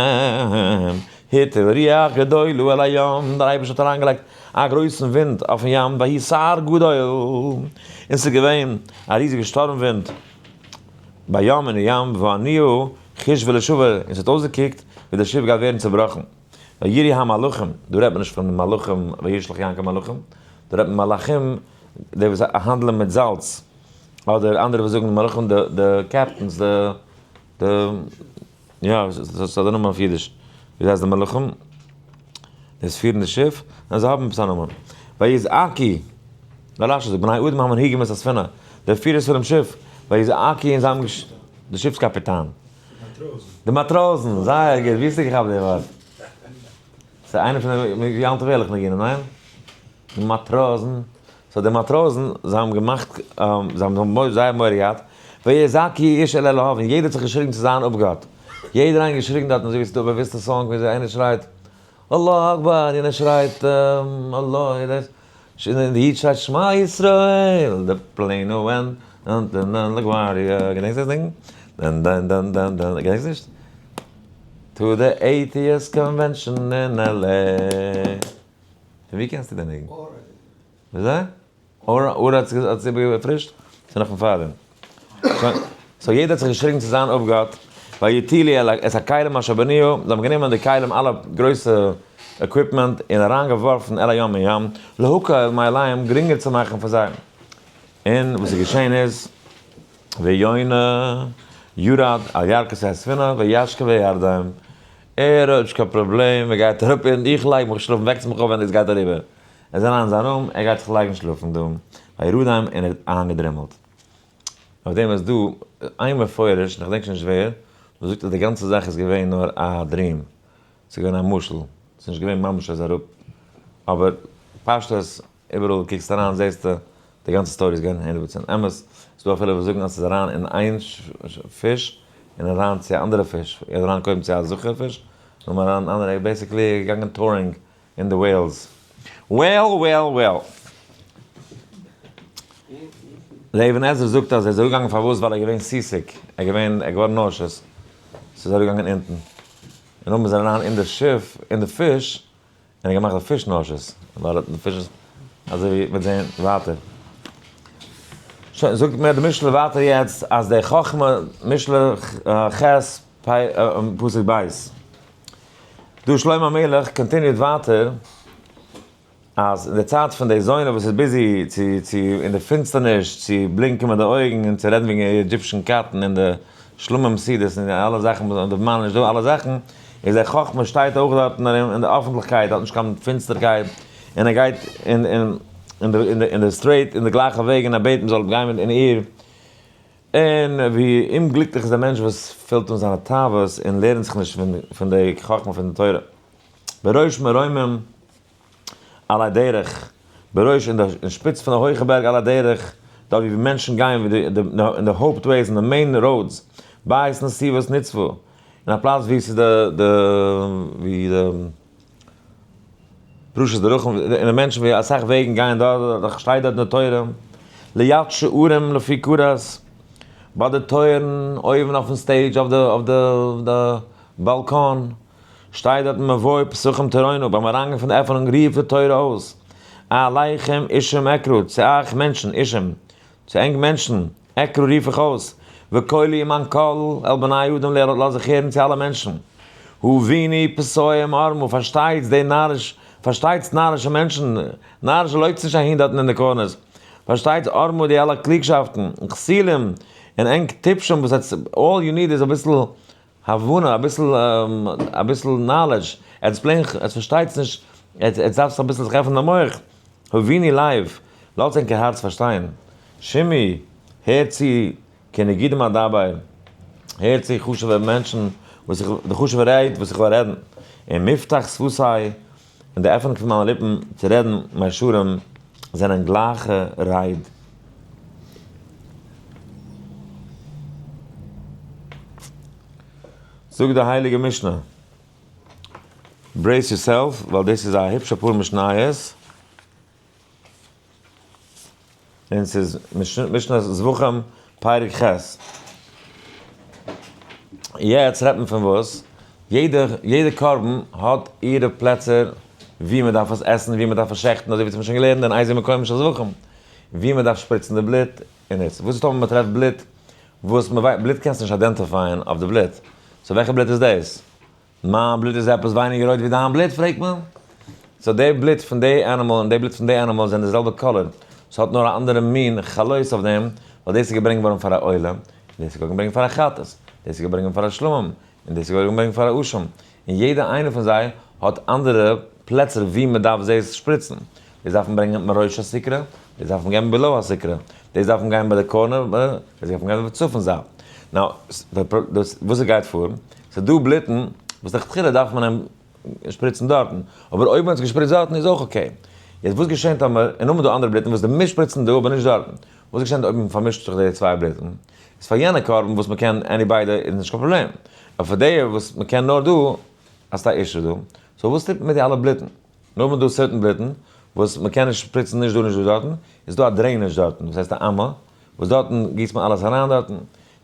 הטיל רוח גדולה אל הים, דער אייבערשטער האט אריינגעלייגט א גרויסן ווינט אויפן ים, ויהי סער גדול, און ס'איז געווען א ריזיגע שטורם ווינט בים אין ים, והאניה חשבה לשבר, און ס'האט אויסגעקוקט ווי די שיף גייט ווערן צובראכן, ויראו המלחים, דא רעדט מען נישט פון מלאכים וישלח יעקב מלאכים, דא רעדט מען מלחים, די וואס האנדלען מיט זאלץ, אדער אנדערע וואס זאגן מלאכים די captains, די. יא, ס'איז א נאמען אויף אידיש. ווי הייסט די מלאכים? דאס פירן די שיף? ניין, זיי האבן עפעס א נאמען. ויזעקו, דער רש"י זאגט, בני אדם המנהיגים את הספינה, די פירערס פונעם שיף, ויזעקו און זיי האבן געש. די שיפס קאפיטאן. די מאטראזן, זייער גוט, ווי האסטו געכאפט די ווארט? ס'איז איינע פון די יום טוב ערליך ניגונים, ניין? די מאטראזן, so די מאטראזן, זיי האבן געמאכט, זיי האבן זייער מורא געהאט, ויזעקו איש אל אלהיו, און יעדער האט זיך געשריגן צו זיין אפגאט, יעדער איינער געשריגן דארטן, אזוי ווי ס'איז דא א באוויסטע song ווי אזוי איינער שרייט אללא אקבאר, יענער שרייט אללא, און די איד שרייט שמע ישראל, די plane went דן LaGuardia, געדענקסט דאס דינג? דן דן דן דן דן, געדענקסט נישט? To the atheist convention in LA. פון ווי קענסטו די ניגון? וויאזוי? אורה אורה האט עס איבערגעפרישט? ס'איז נאך פון פארדעם. so יעדער האט זיך געשריגן צו זיין אפגאט, ויטילו את הכלים אשר באניה, זיי האבן גענומען די כלים אלע גרויסע equipment און אריין געווארפן אל הים אין ים, להקל מעליהם גרינגער צו מאכן פאר זיי. און וואס איז געשען איז, ויונה ירד על ירכתי הספינה וישכב וירדם, ער האט נישט קיין פראבלעם, ער גייט אראפ און איך לייג מיך שלאפן, וועקטס מיך אויף ווען דאס גייט אריבער. ער איז אריין אין זיין room, ער גייט זיך לייגן שלאפן דא, וירדם און ער האט איינגעדרימלט. אויף דעם איז דא איין מפורש, און איך דענק שוין נישט ווער, וואס זאגט אז די גאנצע זאך איז געווען נאר א dream, ס'איז געווען א משל, ס'איז נישט געווען ממש אז אראפ, אבער פשטות איבעראל קוקסט אריין זעסטו די גאנצע story איז געווען 100% אמת, ס'איז דא אפילו וואס זאגן אז ס'איז אריין אין איין פיש און אריין צו א אנדערע פיש, ער איז אריין קודם צו א זכר פיש, נאכדעם אריין אין אנדערע, ער איז basically געגאנגען touring אין די whales. Well well well. דער אבן עזרא זאגט אז ער איז אראפגעגאנגען פארוואס ווייל ער איז געווען seasick, ער איז געווען ער איז געווארן nauseous, ס'איז אראפגעגאנגען אונטן, און נאכדעם איז ער אריין אין די שיף אין די פיש, און ער האט געמאכט די פיש nauseous, ווייל די פיש איז אזוי ווי מ'וועט זען ווייטער. שוין, זאגט מיר די משלי ווייטער יעצט אז די חכמה, משלי ח' פסוק ב', דא שלמה המלך continued ווייטער אז אין די צייט פון די זונה וואס איז busy צו צו אין די פינסטערניש צו בלינקען מיט די אויגן און צו רעדן וועגן Egyptian cotton און די שלמים סעודות און אלע זאכן וואס די מאן איז נישט דא אלע זאכן, איז דער חכמה שטייט אויך דארטן ארום אין די אפענטליכקייט האט נישט קיין פינסטערקייט און ער גייט אין אין אין די אין די straight אין די גלייכע וועג און ער בעט מען זאל גיין מיט אין איר. און ווי אומגליקליך איז דער מענטש וואס פילט אן זיינע תאוות און לערנט זיך נישט פון פון די חכמה פון די תורה. בראש מרומים על הדרך, בראש אין די שפיץ פון די הויכע בערג על הדרך, דארט ווי מענטשן גייען ווי די אין די הויפט ways אין די main roads, בית נתיבות נצבו, אין א פלאץ ווי ס'איז די די ווי די פרשת דרכים און די מענטשן ווי אסאך וועגן גייען דארט, דאך שטייט דארט אין די תורה, ליד שערים לפי כרת, ביי די טויערן אויבן אויפן stage אויף די אויף די באלקאן. שטייט דארט מבוא פתחים תורונו, ביים אריינגיין פון די עפענונג רופט די תורה אויס, אליכם אישים אקרא, צו אייך מענטשן, אישים, צו ענק מענטשן, אקרא רוף איך אויס, וקולי מיין קול אל בני אדם לאז איך הערן צו אלע מענטשן. הבינו פתאים ערמה, פארשטייטס די נאריש, פארשטייטס נארישע מענטשן, נארישע לויפטס נישט אהין דארטן אין די corners. פארשטייטס ערמה די אלע קלוגשאפטן, כסילים, און ענק טיפשים וואס עטס, all you need איז אביסל הבנה, אביסל, אביסל knowledge, עטס plain, עטס פארשטייטס נישט, עטס דארפטס אביסל זיך עפענען די מח. הבינו לב, לאזטס ענקער הארץ פארשטיין. שמעו, הערט צו, כנגידים אדבר, הערט צו חשוב'ע מענטשן, וואס איך, די חשוב'ע רייד וואס איך וועל רעדן. און מפתח שפתי, און די עפענונג פון מיינע ליפן צו רעדן מישרים, זענען גלייכע רייד. זאגט די הייליגע משנה, brace yourself, ווייל דאס איז א היפשע פאר משניות, און ס'איז משנת זבחים פרק ח'. יעצט רעדט מען פון וואס? יעדע יעדע קרבן האט אירע פלעצער ווי מען דארף עס עסן, ווי מען דארף עס שעכטן, אזוי ווי מ'האט שוין געלערנט אין איזה מקום של זבחים, ווי מען דארף שפריצן די בלוט, און איצט וואס איז טאמער מען טרעפט בלוט וואס מען ווייסט, בלוט קענסטו נישט identify ען אויף די בלוט, so וועלכע בלוט איז דאס? מיין בלוט איז עפעס ווייניגער רויט ווי דיין בלוט פרעגט מען? so די בלוט פון די animal און די בלוט פון די animal זענען די זעלבע color, ס'האט נאר א אנדערע מין חלות אויף דעם, ווייל דאס איז געברענגט געווארן פאר א עולה, און דאס איז געברענגט פאר א חטאת, דאס איז געברענגט פאר א שלמים, און דאס איז געברענגט פאר א אשם, און יעדע איינע פון זיי האט אנדערע פלעצער ווי מען דארף זיי שפריצן, דאס דארף מען ברענגען מראש הסיקרא, דאס דארף מען געבן בלא הסיקרא, דאס דארף מען גיין ביי די corner, דאס דארף מען גיין ביי די צפון זייט. now, דאס וואס עס גייט פאר, ס'איז דא בלוטן וואס לכתחילה דארף מען אים שפריצן דארטן, אבער אויב מען האט עס געשפריצט דארטן איז אויך okay. יעצט וואס געשענט טאמער, און נאכדעם איז דא אנדערע בלוטן וואס די מוזט שפריצן דא אבער נישט דארטן, וואס געשענט אויב מען פארמישט זיך די צוויי בלוטן? איז פאר יענע קרבן וואס מען קען any ביידע איז נישט קיין פראבלעם, אבער פאר די וואס מען קען נאר דא, האסטו א issue דא. so וואס טוט מען מיט די אלע בלוטן? נאר מען דא certain בלוטן וואס מען קען נישט שפריצן נישט דא נישט דא דארטן, איז דא א drainage דארטן וואס הייסט א אמה, וואס דארטן גיסט מען אלעס אריין דארטן.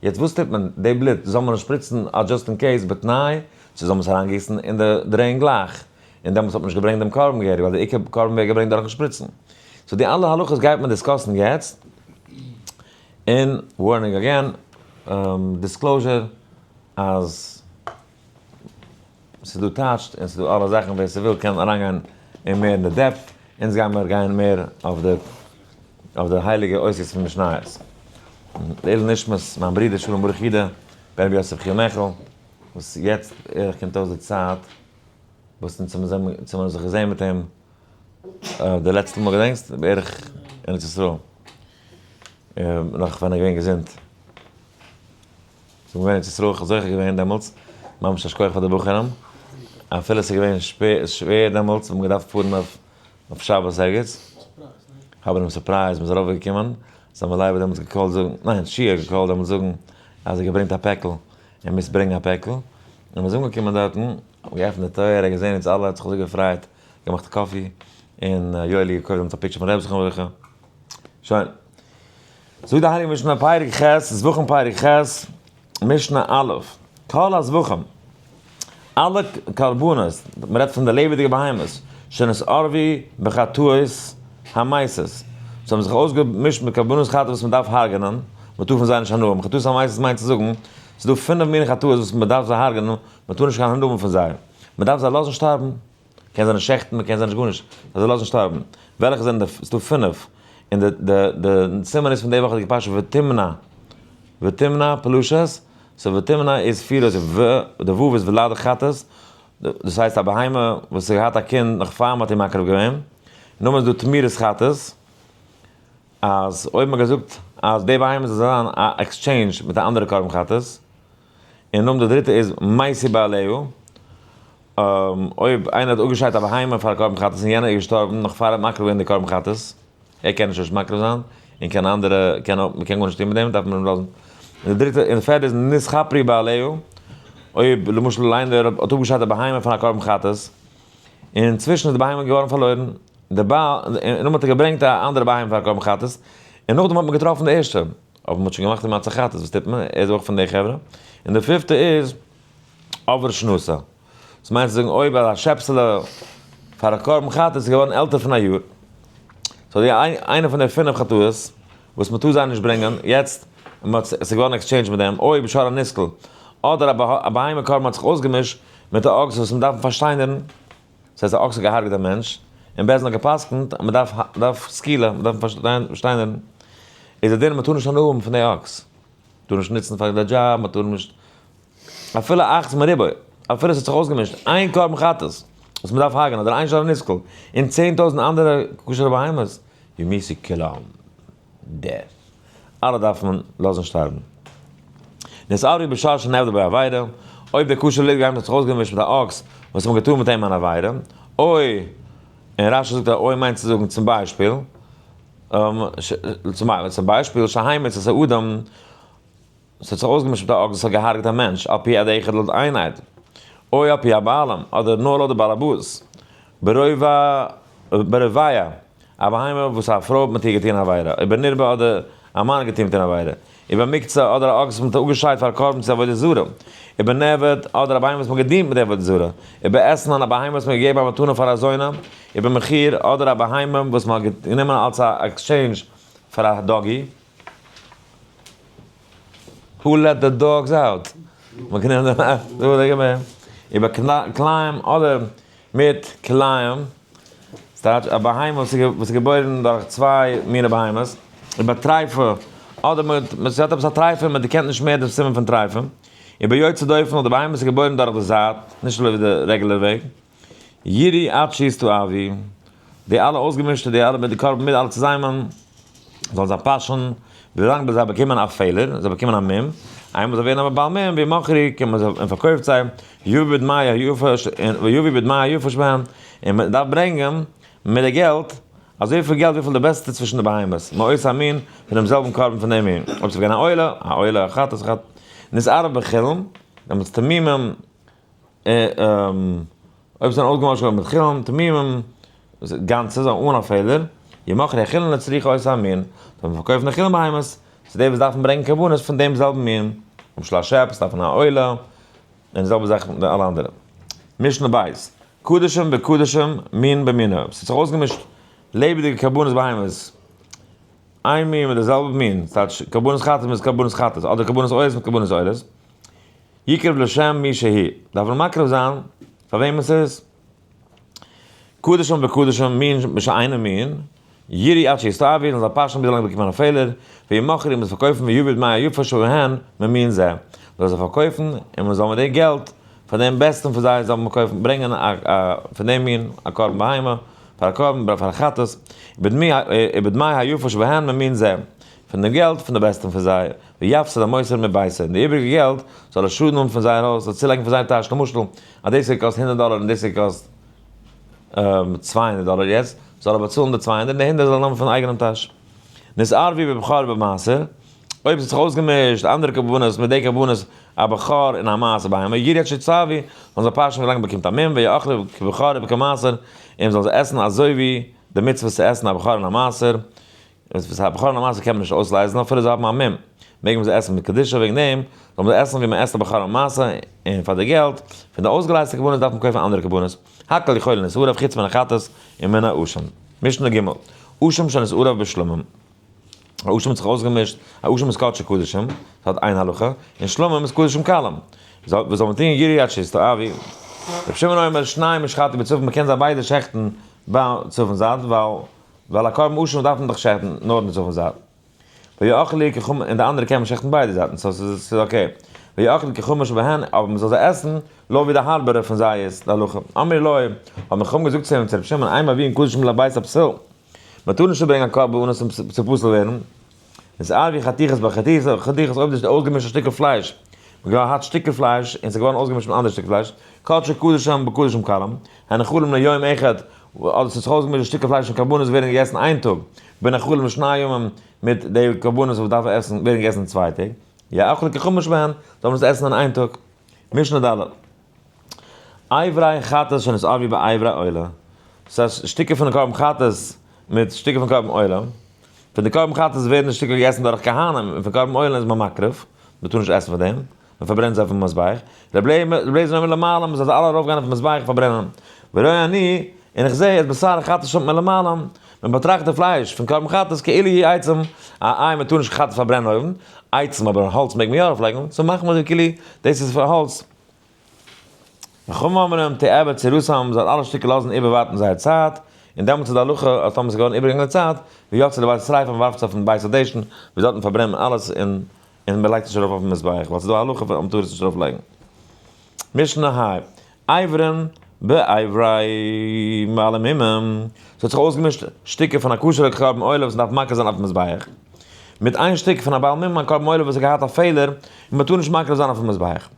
יעצט וואס טוט מען? די בלוט זאל מען נישט שפריצן א just in case בתנאי צו זאל מען עס אריינגיסן אין די drain גלייך, און דעמאלטס האט מען נישט געברענגט דעם קרבן געהעריג ווייל די עיקר קרבן ווערט געברענגט דורכן שפריצן. so די אלע הלכות גייט מען discuss ן יעצט. און warning again, disclosure אז ס'איז דא טייטשט און ס'איז דא אלע זאכן ווער ס'וויל קען אריינגיין אין מער אין די depth, אונז גיימער גיין מער אויף די אויף די הייליגע אותיות פון משניות. לעילוי נשמת מיין ברודער שלום ברוך יודא בן רבי יוסף חייא מעכל וואס יעצט בערך קומט אויס די צייט וואס אונז האבן זיך געזען מיט אים די לעצטע מאל געדענקסט? בערך אין ארץ ישראל נאך ווען ער איז געווען געזונט. ס'איז געווען ארץ ישראל, כ'האב זוכה געווען דעמאלטס, ממש א שכוח פאר די בחורים, אפילו ס'איז געווען שווער דעמאלטס, מ'האט געדארפט פארן אויף שבת ערגעץ, האבן אים surprise, מ'איז ארויפגעקומען, זלמן לייב האט דעמאלטס גע call ט זאגן, ניין שיע האט גע call ט דעמאלטס זאגן אז ער האט געברענגט א פעקל, ער מוז ברענגען א פעקל, און מ'איז אנגעקומען דארטן, געעפנט די טויער, ער האט געזען אונז אלע, האט זיך אזוי געפרייט, געמאכט coffee, און יואלי געקויפט דעמאלטס א picture פון רבי זכרונו לברכה, שוין. זאגט די הייליגע משנה פרק ח', זבחים פרק ח', משנה א', כל הזבחים, אלע קרבנות, מען רעדט פון די לעבעדיגע בהמות, שנתערבו בחטאות המתות, זיי האבן זיך אויסגעמישט מיט קרבנות חטאת וואס מען דארף הרג'נען, מען טאר פון זיי נישט הנאה האבן, חטאות המתות מיינט צו זאגן, ס'איז דא פינף מיני חטאות וואס מען דארף זיי הרג'נען, מען טאר נישט קיין הנאה האבן פון זיי, מען דארף זיי לאזן שטארבן. קען זיי נישט שעכטן, מען קען זיי נישט גארנישט, זיי זאל לאזן שטארבן. וועלכע זענען די, ס'דא פינף, און די די די סימן איז פון די וואכעדיגע פרשה ותמנע, ותמנע פלשת, so ותמנע איז פיר אויס ו, די ו' איז ולד חטאת, דאס הייסט א בהמה וואס האט געהאט א קינד נאך פאר מ'האט איר מקריב געווען, נאכדעם איז דא תמורת חטאת, אז אויב מ'האט געזאגט אז די בהמה זאל זיין א exchange מיט א אנדערע קרבן חטאת, און נאכדעם די דריטע איז מתו בעליה, אויב איינער האט אפגעשיידט א בהמה פאר א קרבן חטאת און יענער איז געשטארבן נאך פאר ער האט מקריב געווען די קרבן חטאת, ער קען נישט נישט מקריב זיין, און קיין אנדערע קען אויך, מ'קען גארנישט טון מיט דעם, דארף מען אים לאזן. און די דריטע און די פערטע איז נתכפרו בעליה, אויב למשל איינער האט אפגעשיידט א בהמה פאר א קרבן חטאת, און אינצווישן איז די בהמה געווארן פארלוירן, די בעל, און נאכדעם האט ער געברענגט א אנדערע בהמה פאר א קרבן חטאת, און נאכדעם האט מען געטראפן די ערשטע, אבער מ'האט שוין געמאכט די מצה חטאת, וואס טוט מען? ער איז אויך פון די חברה. און די פיפטע איז עובר שנתה. דאס מיינט צו זאגן אויב א שעפסעלע פאר א קרבן חטאת איז געווארן עלטער פון א יאר, so די איינע פון די פינף חטאות וואס מ'טאר זיי נישט ברענגען, יעצט און מ'האט, ס'איז געווארן exchange מיט דעם, או בשור הנסקל, אדער א בהמה קרבן האט זיך אויסגעמישט מיט א אקס וואס מ'דארף פארשטיינערן, דאס הייסט א אקס האט געהארגעט א מענטש, און בית דין האט גע'פסק'נט אז מ'דארף דארף סקילה, מ'דארף פארשטיינערן, איז די דין מ'טאר נישט הנאה האבן פון די אקס, מ'טאר נישט נוצן פאר די דזשאב, מ'טאר נישט, אפילו אחת מריבוא, אפילו עס האט זיך אויסגעמישט איין קרבן חטאת וואס מ'דארף הרג'ענען אדער איין שור הנסקל, און 10,000 אנדערע כשר'ע בהמות, יומתו כולם. דער. אלע דארף מען לאזן שטארבן. נתערבו בשור שנעבדה בו עבירה, אויב דער כשר לעבט געהאט זיך אויסגעמישט מיט א אקס וואס האט געטאן מיט אים אן עבירה, אוי, און רשי זאגט אז אוי מיינט צו זאגן צום ביישפיל, צום ביישפיל שהמית את האדם, עס האט זיך אויסגעמישט מיט א אקס וואס האט געהארגעט א מענטש, על פי עד אחד לויט איין עד, או על פי הבעלים, אדער נאר לויט די בעל הבית, ברובע, ברביע, א בהמה וואס א פרוי האט מיט איר געטון עבירה, ובנרבע אדער א מאן האט געטון מיט איר עבירה, ובמוקצה אדער א אקס וואס מען האט אפגעשיידט פאר א קרבן צו עבודה זרה, ובנעבד אדער א בהמה וואס מען האט געדינט מיט עבודה זרה, ובאתנן א בהמה וואס מען האט געגעבן א מתנה פאר א זונה, ובמחיר אדער א בהמה וואס מען האט גענומען אלס א exchange פאר א doggy. Who let the dogs out? מען קען נעמען ובכלאים אדער מיט כלאים, ס'טייטש א בהמה וואס איז געבוירן דורך צוויי מיני בהמות, ובטריפה, אדער מיט, ס'האט עפעס א טריפה, מען דערקענט נישט מער דעם סימן פון טריפה, וביוצא דופן, אדער בהמה וואס איז געבוירן דורך די זייט, נישט אזוי ווי די regular וועג. ירעו עד שיסתאבו, די אלע אויסגעמישטע, די אלע מיט די קרבן מיט אלע צוזאמען, זאלן זיי פאשען, ווילאנג ביז זיי באקומען א פעלער, זיי באקומען א מום, איינמאל זיי ווערן א בעל מום, וימכרו, קען מען זיי און פארקויפט זיי, ויביא בדמי היפה און ויביא בדמי היפה שבהן, און מען דארף ברענגען מיט די געלט, אזויפיל געלט וויפיל די בעסטע צווישן די בהמות, מאותו המין, פון דעם זעלבן קרבן פון דעם מין, אויב ס'איז געווען א עולה, א עולה, א חטאת, א חטאת, נתערב בחולין, דעמאלטס תמימים, אויב זענען אויסגעמאלן געווארן מיט חולין, תמימים, גאנצע, זיי אן א פעלער, ימכרו החולין לצריכי אותו המין, זאל מען פארקויפן די חולין בהמות, צו די וואס דארפן ברענגען קרבנות פון דעם זעלבן מין, למשל א שעפס דארף מען א עולה, און די זעלבע זאך מיט אלע אנדערע. משנה בית, קדשים בקדשים מין במינו, ס'האט זיך אויסגעמישט לעבעדיגע קרבנות בהמות, איין מין מיט די זעלבע מין, ס'טייטש קרבנות חטאת מיט קרבנות חטאת, אדער קרבנות עולות מיט קרבנות עולות, יקרב לשם מי שהיא, דארף מען מקריב זיין פאר וועם עס איז. קדשים בקדשים מין בשאינו מין, ירעו עד שיסתאבו, זאלן זיי פאשען ביז לאנג באקומען א פעלער, וימכרו און מ'זאל פארקויפן ויביא בדמי היפה שבהן ממין זה, מ'זאל זיי פארקויפן און מ'זאל מיט די געלט פאר דעם בעסטן פון זיי זאל מען קויפן ברענגען א פון דעם מין א קרבן בהמה פאר א קרבן פאר א חטאת, ובדמי היפה שבהן ממין זה, פון דעם געלט פון די בעסטן פון זיי, ויפסיד המותר מביתו, און די איבריגע געלט זאל ער שאדן האבן פון זייער הויז, זאל צולייגן פון זייער טאש, למשל אז דאס האט געקאסט 100 דאלער און דאס האט געקאסט 200 דאלער יעצט, זאל ער באצאלן די 200 און די 100 זאל ער נעמען פון אייגענעם טאש. נתערבו בבכור ובמעשר, אויב עס האט זיך אויסגעמישט אנדערע קרבנות מיט די קרבנות א בכור און א מעשר בהמה, ירעו עד שיסתאבו, זאלן זיי פאשן ווילאנג באקומט א מום, ויאכלו כבכור וכמעשר, און זאלן זיי עסן אזוי ווי די מצוה צו עסן א בכור און א מעשר, וואס א בכור און א מעשר קען מען נישט אויסלייזן אפילו זיי האבן א מום, מעג מען זיי עסן מיט קדושה, וועגן דעם זאל מען זיי עסן ווי מען עסט א בכור און מעשר, און פאר די געלט פון די אויסגעלייזטע קרבנות דארף מען קויפן אנדערע קרבנות, הכל יכולין להתערב חוץ מן החטאת ומן האשם. משנה ג', אשם שנתערב בשלמים, א אשם האט זיך אויסגעמישט, א אשם איז קדשי קדשים, ס'האט איין הלכה, און שלמים איז קדשים קלים. וואס זאל מען טון? ירעו עד שיסתאבו. רבי שמעון אומר, שניהם ישחטו בצפון, מ'קען זיי ביידע שעכטן ביי צפון זייט, ווייל א קרבן אשם דארף מען דאך שעכטן נאר אין די צפון זייט. ויאכלו כחמש, און די אנדערע קען מען שעכטן ביידע זייטן, so ס'איז okay. ויאכלו כחמש שבהן, אבער מ'זאל זיי עסן לויט ווי די הארבערע פון זיי איז, די הלכה. אמרו לו, האבן חכמים געזאגט צו אים, צו רבי שמעון, אין מביאין קדשים לבית הפסול. מען טאר נישט ברענגען א קרבן אן עס צו פסול ווערן. נתערבו חתיכות בחתיכות, חתיכות אויב דאס איז אויסגעמישט א שטיקל פלייש, מען געהאט שטיקער פלייש און ס'איז געווארן אויסגעמישט מיט אנדערע שטיקער פלייש, קדשי קדשים בקדשים קלים, הנאכלים ליום אחד, אדער ס'איז זיך אויסגעמישט די שטיקער פלייש פון קרבנות ווערן געגעסן איין טאג, ונאכלים לשני ימים, מיט די קרבנות וואס דארפן עסן ווערן געגעסן צוויי טעג, יאכלו כחמש בהן, זאל מען עס עסן אין איין טאג. משנה ד'. אברי חטאת שנתערבו באברי עולה, ס'איז שטיקער פון די קרבן חטאת מיט שטיקער פון קרבן עולה, פון די קרבן חטאת ווערן די שטיקער געגעסן דורך כהנים, און פון קרבן עולה איז מען מקריב, מען טאר נישט עסן פון דעם, מען פארברענט זיי אויפן מזבח, רבי אליעזר אומר למעלה, מען זאל זיי אלע ארויפגיין אויפן מזבח פארברענען, ורואה אני. און איך זע את בשר החטאת שם מלמעלה, מען באטראכט די פלייש פון קרבן חטאת כאילו היא עצם, א איי מען טאר נישט חטאת פארברענען אויבן, עצם אבער האלץ מעג מען יא ארויפלייגן, so מאכט מען אזוי כאילו דאס איז פאר האלץ. וחכמים אומרים תעבר צורתם, זאל אלע שטיקער לאזן איבערווארטן זייער צייט, און דעמאלטס איז די הלכה אז טאמער ס'איז געווארן איבערגעגאנגען די צייט, ויצא לבית השריפה, מען ווארפט עס אויפן בית הדשן, ווי דארטן פארברענט מען אלעס און און מען לייגט נישט ארויף אויפן מזבח, ווייל ס'איז דא א הלכה אז מען טאר עס נישט ארויף לייגן. משנה ה, אברים באברי בעלי מומים, ס'האט זיך אויסגעמישט שטיקער פון א כשר'ע קרבן עולה וואס מ'דארף מקריב זיין אויפן מזבח, מיט איין שטיק פון א בעל מום א קרבן עולה וואס האט געהאט א פעלער און מ'טאר נישט מקריב זיין אויפן מזבח.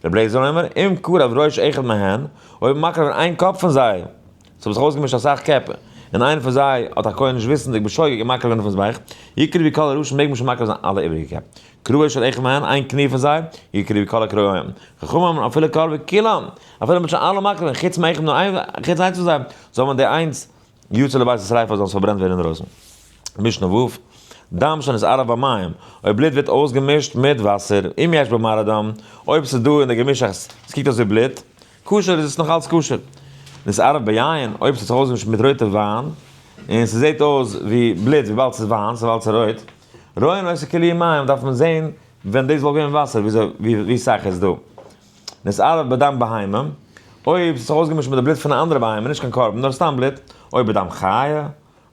רבי אליעזר אומר, אם קרב ראש אחד מהן, אויב מקריב איין קאפ פון זיי, ס'האבן זיך אויסגעמישט אסאך קעפ, און איינער פון זיי האט א כהן נישט וויסנדיג בשוגג און מקריב געווען אויפן מזבח, יקרבו כל הראשים מעג מען שוין מקריב זיין אלע איבעריגע קעפ. כרעו של אחד מהן, איין קני פון זיי, יקרבו כל הכרעים. חכמים אומרים אפילו קרבו כולם, אפילו מ'האט שוין אלע מקריב געווען, חוץ מאחד נאר איין, חוץ איינס פון זיי, זאל מען די איינס יצא לבית השריפה זאל עס פארברענט ווערן אינדרויסן. משנה ו', דם שנתערב במים, אויב בלוט ווערט אויסגעמישט מיט וואסער, אם יש בו מראה דם, אויב ס'איז דא אין די געמישאכטס, ס'קוקט אויס ווי בלוט, כשר איז עס נאך אלץ כשר. נתערב ביין, אויב ס'האט זיך אויסגעמישט מיט רויטע וויין, און ס'זעט אויס ווי בלוט וויבאלד ס'איז וויין, ס'איז אלץ רויט, רואין אותו כאילו מים, דארף מען זען ווען דאס וואלט געווען וואסער וויאזוי ווי סאך איז דא. נתערב בדם בהמה, אויב ס'האט זיך אויסגעמישט מיט די בלוט פון א אנדערע בהמה, נישט קיין קרבן, נאר סתם בלוט, אויב בדם חיה,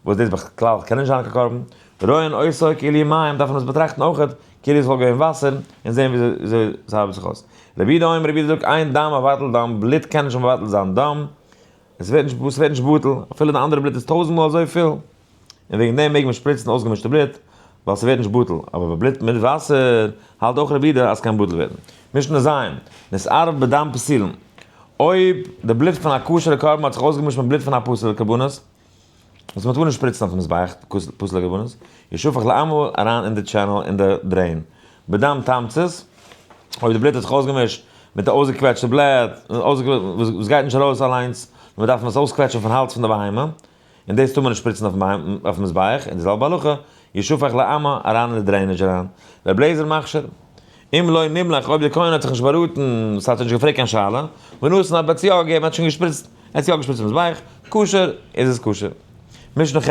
וואס דאס בכלל קען נישט זיין קיין קרבן, רואין אותו כאילו מים, דארף מען עס באטראכטן אויכעט כאילו עס וואלט געווען וואסער, און זען וויאזוי ס'ארבעט זיך אויס. רבי יהודה אומר, רבי יהודה זאגט, אין דם מבטל דם, בלוט קען נישט מבטל זיין דם, עס ווערט נישט, עס ווערט נישט בטל, אפילו די אנדערע בלוט איז טויזנט מאל אזויפיל, און וועגן דעם מעג מען שפריצן אויסגעמישטע בלוט, ווייל ס'ווערט נישט בטל, אבער ביי בלוט מיט וואסער האלט אויך רבי יהודה אז ס'קען בטל ווערן. משנה ז', נתערב בדם פסולין, אויב די בלוט פון א כשר'ע קרבן האט זיך אויסגעמישט מיט בלוט פון א פסול'ע קרבנות, וואס מ'טאר נישט שפריצן אויפן מזבח, פסול'ע קרבנות, ישפך לאמה אריין אין די channel אין די drain. בדם תמצית, אויב די בלוט האט זיך אויסגעמישט מיט די אויסגעקוועטשטע בלוט, וואס גייט נישט ארויס אליינס, נאר מ'דארף עס אויסקוועטשן פון האלז פון די בהמה, און דאס טאר מען נישט שפריצן אויפן מזבח, און די זעלבע הלכה, ישפך לאמה אריין אין די drainage אריין. ר' לעזער מכשיר. אם לא נמלך, אויב דער כהן האט זיך נישט באראטן, ס'האט נישט געפרעגט קיין שאלה, ונתן האט בעצם יא געגעבן, האט שוין געשפריצט, ער האט יא געשפריצט אין מזבח, כשר, איז עס כשר. משנה ח',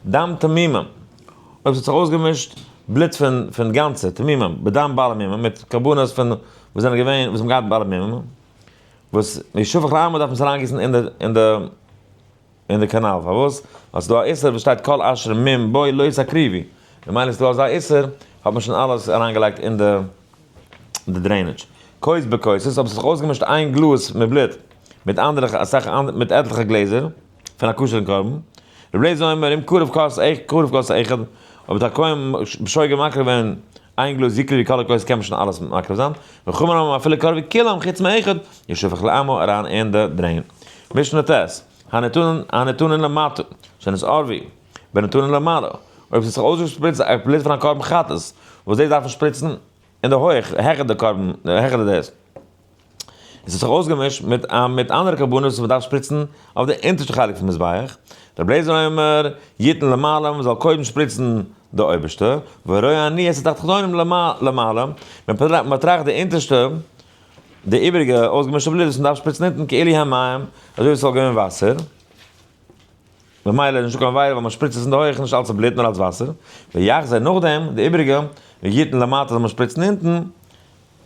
דם תמימים, אויב ס'האט זיך אויסגעמישט בלוט פון פון גאנצע תמימים, בדם בעלי מומים, מיט קרבנות פון וואס זענען געווען, וואס האבן געהאט בעלי מומים, וואס ישפך לאמה דארף מען עס אריינגיסן אין די אין די אין די קאנאל, פארוואס? ווייל ס'איז דא א איסור וואס שטייט כל אשר מום בו לא תקריבו, ממילא איז דא אזא איסור, האט מען שוין אלעס אריינגעלייגט אין די די drainage. כוס בכוסות, אויב ס'האט זיך אויסגעמישט איין גלאז מיט בלוט מיט אנדערע אסאך מיט עטליכע גלעזער פון א כשר'ן קרבן, רבי אליעזר אומר אם קרב כוס קרב כוס אחד, אויב האט א כהן בשוגג מקריב געווען איין גלאז יקריבו כל הכוסות קען מען שוין אלעס מקריב זיין, וחכמים אומרים אפילו קרבו כולם חוץ מאחד, ישפך לאמה אריין אין די drain. משנה ט', הניתנין למטה, שנתערבו, והניתנין למעלה, אויב ס'האט זיך אויסגעשפריצט א בלוט פון א קרבן חטאת, וואס דאס דארף מען שפריצן אין די הויך, העכער די קרבן, העכער די דאס. עס האט זיך אויסגעמישט מיט מיט אנדערע קרבנות וואס מ'דארף שפריצן אויף די אונטערשטע חלק פון מזבח. רבי אליעזר אומר, יתן למעלה, מ'זאל קודם שפריצן די אויבערשטע, ורואה אני את התחתונים למעלה, מען באטראכט די אונטערשטע, די איבעריגע אויסגעמישטע בלוט וואס מ'דארף שפריצן אונטן כאילו הם מים, אזוי ווי עס וואלט געווען וואסער. ממילא איז נישטא קיין עבירה ווייל מ'שפריצט עס אין די הויך נישט אלס בלוט נאר אלס וואסער. ויחזור נאכדעם די איבעריגע, ויתן למטה זאל מען שפריצן אונטן,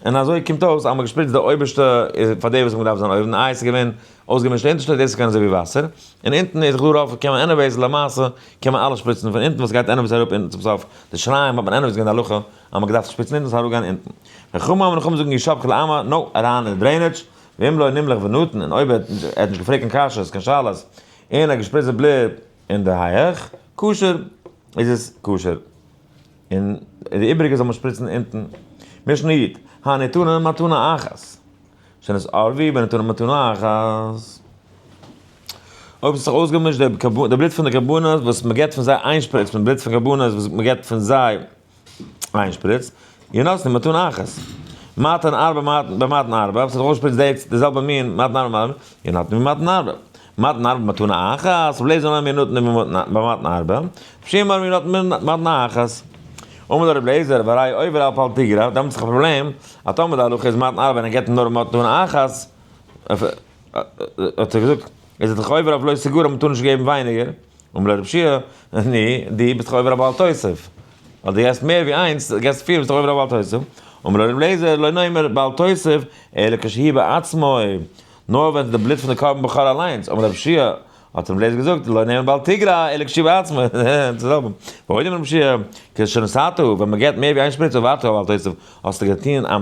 און אזוי קומט אויס אז מ'האט געשפריצט די אויבערשטע איז פאר די וואס האבן געדארפט זיין אויבן, איי עס איז געווען אויסגעמישט די אונטערשטע דאס איז געווען אזוי ווי וואסער, און אונטן איז דאך דא רוב קען מען anyways למעשה קען מען אלעס שפריצן פון אונטן וואס גייט anyways אראפ אונטן צום סוף, די שריים האט מען anyways געווען די הלכה אז מ'האט געדארפט שפריצן אונטן ס'זאל אראפגיין אונטן. וחכמים אומרים חכמים זאגן ישפכו לאמה, no, אריין אין די drainage, ואם לא נמלך ונתן, און אויב ער האט נישט געפרעגט קיין קשיות קיין שאלות, און ער האט געשפריצט די בלוט אין די הייעך, כשר, איז עס כשר. און די איבעריגע זאל מען שפריצן אונטן. משנה י', הניתנין מתנה אחת, שנתערבו והניתנין מתנה אחת. אויב ס'האט זיך אויסגעמישט די בלוט פון די קרבנות וואס מ'געבט פון זיי איין שפריץ מיט בלוט פון קרבנות וואס מ'געבט פון זיי איין שפריץ, ינתנו מתנה אחת. מתן ארבע במתן ארבע, אויב ס'האט זיך אויסגעשפריצט די זעלבע מין מתן ארבע במתן ארבע, ינתנו במתן ארבע. מתן ארבע במתנה אחת, רבי אליעזר אומר ינתנו במתן ארבע, רבי יהושע אומר ינתנו במתנה אחת. אמר לו רבי אליעזר, והראי' עובר על בל תגרע, דעמאלטס איז דאך א פראבלעם, אז טאמער די הלכה איז מתן ארבע און ער געבט נאר מתנה אחת, האט ער געזאגט. איז ער דאך עובר אויף לא תגרע, מ'טאר נישט געבן ווייניגער. אמר לו רבי יהושע, ני, דו ביסט דאך עובר אויף בל תוסיף. ווייל דו געסט מער ווי איינס, דו געסט פיר, ביסט דאך עובר אויף בל תוסיף. אמר לו רבי אליעזר, לא נאמר בל תוסיף, אלא כשהוא בעצמו, נאר ווען די בלוט פון די קרבן בכור אליינס. אמר רבי יהושע, האט רבי אליעזר געזאגט, לא נאמר בל תגרע, אלא כשהוא בעצמו. דאס זעלבע. ועוד אמר רבי יהושע, כשנתת, ווען מען געבט מער ווי איין שפריץ, עברת על בל תוסיף, האסטו געטון א,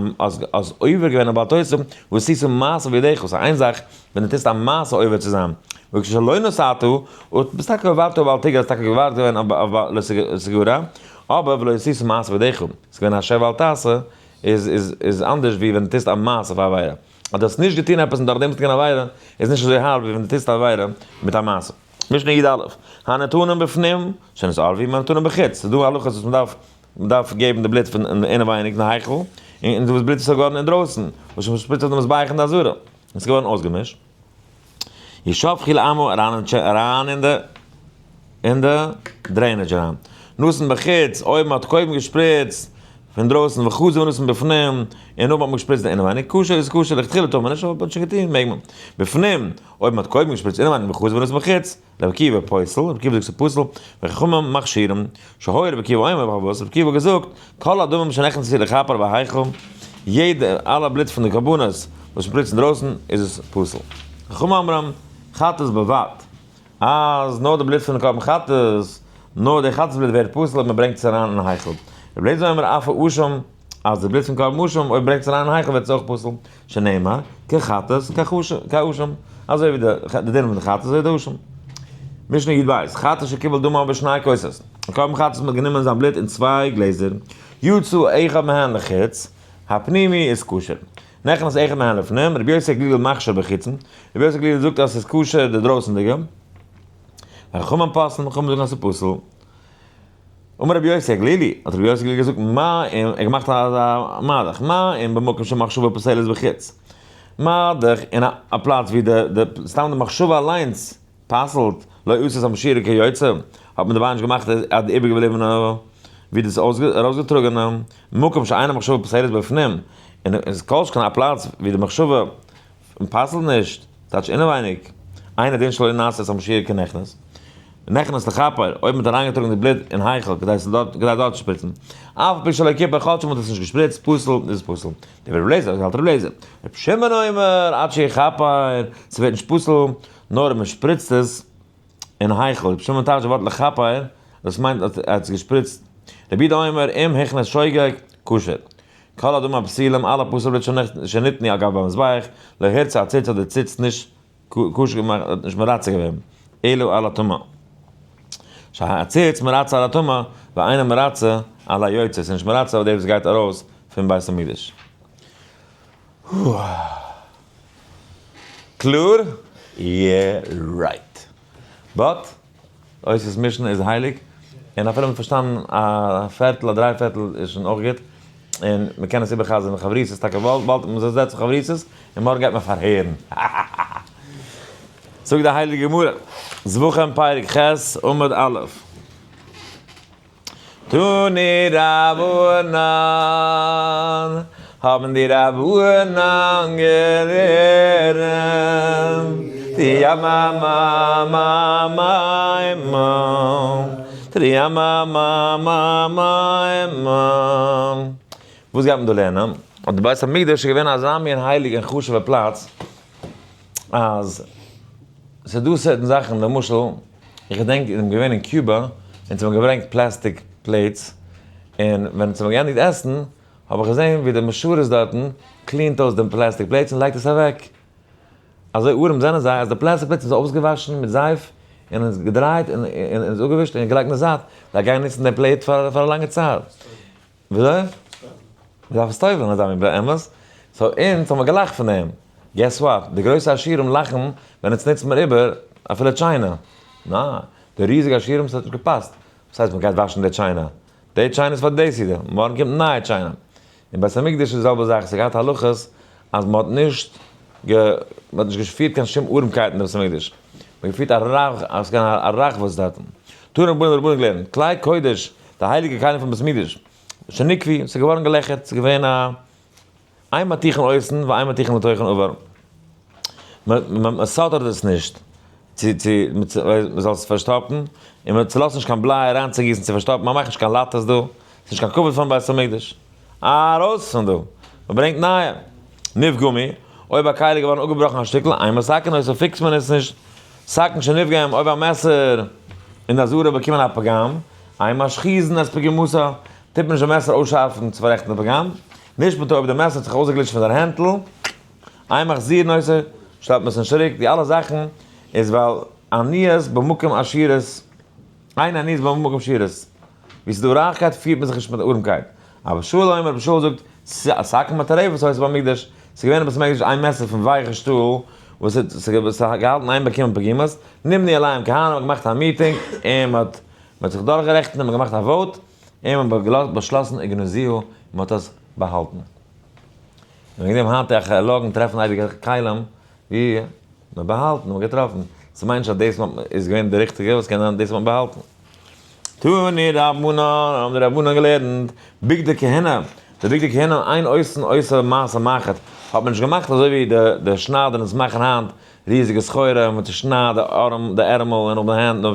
האסט עובר געווען א בל תוסיף, ועשית מעשה בידיך, ס'איז איין זאך ווען דו טוסט א מעשה עובר צו זיין, וכשלא נתת, ביסט טאקע עברת בל תגרע, האסט טאקע געווארט געווען אויף לא תגרע, אבער ולא עשית מעשה בידיך, ס'איז געווען א שב ואל תעשה, איז איז אנדערש ווי ווען דו טוסט א מעשה אויף א עבירה. אז דו האסט נישט געטון עפעס און דורכדעם ביסטו געווען א עבירה, איז נישט אזוי הארב ווי ווען דו טוסט א עבירה מיט א מעשה. משנה י א, הנתונים בפנים, שנתערבו עם הנתונים בחוץ, ס'איז דא הלכות וואס מ'דארף מ'דארף געבן די בלוט פון אינעווייניג אין היכל, און דאס בלוט וואס איז געווארן אינדרויסן, וואס מ'שפריצט אויף די מזבח אין די עזרה, און ס'איז געווארן אויסגעמישט. ישפכו לאמה אריין אין די אין די drainage אריין. נתן בחוץ, אויב מ'האט קודם געשפריצט פון דרויסן וחזר ונתן בפנים, און נאכדעם האט מען געשפריצט די אינעווייניג, כשר איז כשר, לכתחילה טאר מען נישט, אבער מ'האט שוין געטון מעג מען. בפנים, אויב מ'האט קודם געשפריצט אינעווייניג וחזר ונתן בחוץ, רבי עקיבא פוסל, רבי עקיבא זאגט ס'איז פסול, וחכמים מכשירים, שהיה רבי עקיבא אומר, פארוואס? רבי עקיבא האט געזאגט, כל הדמים שנכנסו לכפר בהיכל, יעדע, אלע בלוט פון די קרבנות וואס שפריצט אינדרויסן איז עס פסול. חכמים אומרים, חטאת בלבד, אז נאר די בלוט פון די קרבן חטאת, נאר די חטאת בלוט ווערט פסול אויב מען ברענגט עס אריין אין היכל. רבי אליעזר אומר אף האשם, אז די בלוט פון קרבן אשם אויב ברענגט עס אריין אין היכל ווערט עס אויך פסול, שנאמר, כחטאת כאשם, אזוי ווי די דין פון די חטאת אזוי די אשם. משנה י ב, חטאת שקיבל דמו בשני כוסות, א קרבן חטאת מ'האט גענומען זיין בלוט אין צוויי גלעזער, יצא אחד מהן לחוץ, הפנימי איז כשר. נכנס אחד מהן לפנים, רבי יוסי הגלילי מכשיר בחיצון, רבי יוסי הגלילי זאגט אז ס'איז כשר די דרויסענדיגע, וחכמים פוסלין, חכמים זאגן אז ס'איז פסול. אמר רבי יוסי הגלילי, האט רבי יוסי הגלילי געזאגט, מה אם, ער האט געמאכט אזא מהלך, מה אם במקום שמחשבה פוסלת בחוץ, מה דאך אין א פלאץ ווי די די סתם די מחשבה אליינס פסל'ט, לא עשית המשירה כיוצא, האט מען דערביי נישט געמאכט אז די איבערגעבליבענע ווי דאס ארויסגעטראגענע, מקום שאין המחשבה פוסלת בפנים, און איז כל שכן א פלאץ ווי די מחשבה פסל'ט נישט, טייטש אינעווייניג, אינו דין שלא נעשה המשירה כנכנס, נכנס לכפר, אויב מ'האט אריינגעטראגן די בלוט אין היכל כדי ס'זאל דארט כדי דארט שפריצן, אף על פי שלא כיפר כאטש מ'האט עס נישט געשפריצט, פסול, איז עס פסול. דברי רבי אליעזר, אזוי האלט רבי אליעזר. רבי שמעון אומר, עד שיכפר, ס'ווערט נישט פסול, נאר אויב מ'שפריצט עס אין היכל, רבי שמעון טייטשט די ווארט לכפר, דאס מיינט אז ער האט עס געשפריצט. רבי יהודה אומר, אם הכנס שוגג, כשר. כל הדמים הפסולים, אלע פסול בלוט שניתנו על גבי המזבח, לא הרצה הציץ האט די ציץ נישט כשר געמאכט, האט נישט מרצה געווען, אלא על הטומאה. שהציץ מרצה על הטומאה, ואינו מרצה על היוצא, ס'איז נישט מרצה אויף דער וואס גייט ארויס פון בית המקדש. קלאר? Yeah right. But, אויסער'ס משנה איז הייליג, און אפילו מ'האט פארשטאנען א פערטל א דריי פערטל איז שוין אויך גוט, און מ'קען עס איבער'חזר'ן אין חברותות, טאקע באלד באלד מ'זאל זעצן חברותות, און מארגן גייט מען פארהערן. זאגט די הייליגע גמרא, זבחים פרק ח' עמוד א', תנו רבנן, האבן די רבנן געלערנט, וואס גייט מען דא לערנען? אז די בית המקדש איז געווען אזא מין הייליגע און חשוב'ע פלאץ, אז ס'איז דא certain זאכן, למשל, איך געדענק איך בין געווען אין קובא, אונז האבן געברענגט plastic plates, און ווען אונז האבן געענדיגט עסן, האב איך געזען ווי די משרת דארטן clean ט אויס די plastic plates און לייגט עס אוועק. אזוי ארעם זענען זיי אז די plastic plates איז אויסגעוואשן מיט זייף און איז געדרייט און איז אפגעווישט און געלייגט אין די זייט, זיי גייען נוצן די plate פאר א לאנגע צייט. וויאזוי? מ'דארף עס טובל'ן אזא מין באמת. So אונז האבן מיר געלאכט פון דעם. Guess what? די גרויסע עשירים לאכן ווען אונז נוצן מיר איבער אפילו china. נא, די ריזיגע עשירים ס'האט נישט געפאסט. וואס הייסט מ'גייט וואשן די china? די china איז פאר די סעודה, מארגן קומט נייע china. אין בית המקדש איז די זעלבע זאך, ס'האט געהאט הלכות אז מ'האט נישט גע מ'האט נישט געפירט קיין שום ארעמקייט אין די בית המקדש. מ'האט געפירט א רח אז ס'איז געווען א רחבות דארטן. תנו רבנן רבנן געלערנט, כלי קודש, די הייליגע כלים פון בית המקדש, שניקבו, ס'איז געווארן געלעכערט, ס'איז געווען א אין מתיכין אותן ואין מתיכין לתוכן עבר. מ'סאטערט עס נישט. צו צו מ'זאל עס פארשטאפן, און מען צולאזט נישט קיין בליי אריינצוגיסן צו פארשטאפן, מען מאכט נישט קיין לאטעס דא, ס'איז נישט קיין כבוד פארן בית המקדש. ארויס פון דא! מען ברענגט נייע. נפגמו, אויב א כלי איז געווארן אפגעבראכן א שטיקל, אין מתקנין אותו fix ט מען עס נישט. סכין שנפגם, אויב א מעסער אין די עזרה באקומען א פגם, אין משחיזין את פגימתה, טוט מען נישט די מעסער אויסשארפן צו פאררעכטן די פגם. נשבתה, אויב די מעסער האט זיך אויסגעגליטשט פון זיין הענטל, אין מחזירין אותו, שטעלט מען עס נישט צוריק. די אלע זאכן איז ווייל עניות במקום עשירות, אין עניות במקום עשירות. ווי ס'איז דא רייכקייט פירט מען זיך נישט מיט ארעמקייט. אבא שאול אומר, אבא שאול זאגט, סכין מטורפת היתה במקדש, ס'איז געווען אין בית המקדש איין מעסער פון ווייכע שטאל וואס האט געהאלטן איין באקומען פגימות, נמנו עליהם כהנים האט געמאכט א meeting און מ'האט מ'האט זיך דורכגערעכטן און מ'האט געמאכט א vote און מ'האט באשלאסן וגנזוה און מ'האט עס באהאלטן. און וועגן דעם היינט ארכעאלאגן טרעפן אייביג כלים ווי מ'האט באהאלטן און מ'האט געטראפן. ס'מיינט נישט אז דאס איז געווען די ריכטיגע, וואס קען זיין דאס האט מען באהאלטן. תנו רבנן, האבן די רבנן געלערנט, בגדי כהונה, די בגדי כהונה אין עושין אותה מעשה מחט, האט מען נישט געמאכט אזוי ווי די שניידערנס מאכן היינט, ריזיגע סחורה, מען צושניידט די ארעם, די ערמל און נאך די הענט און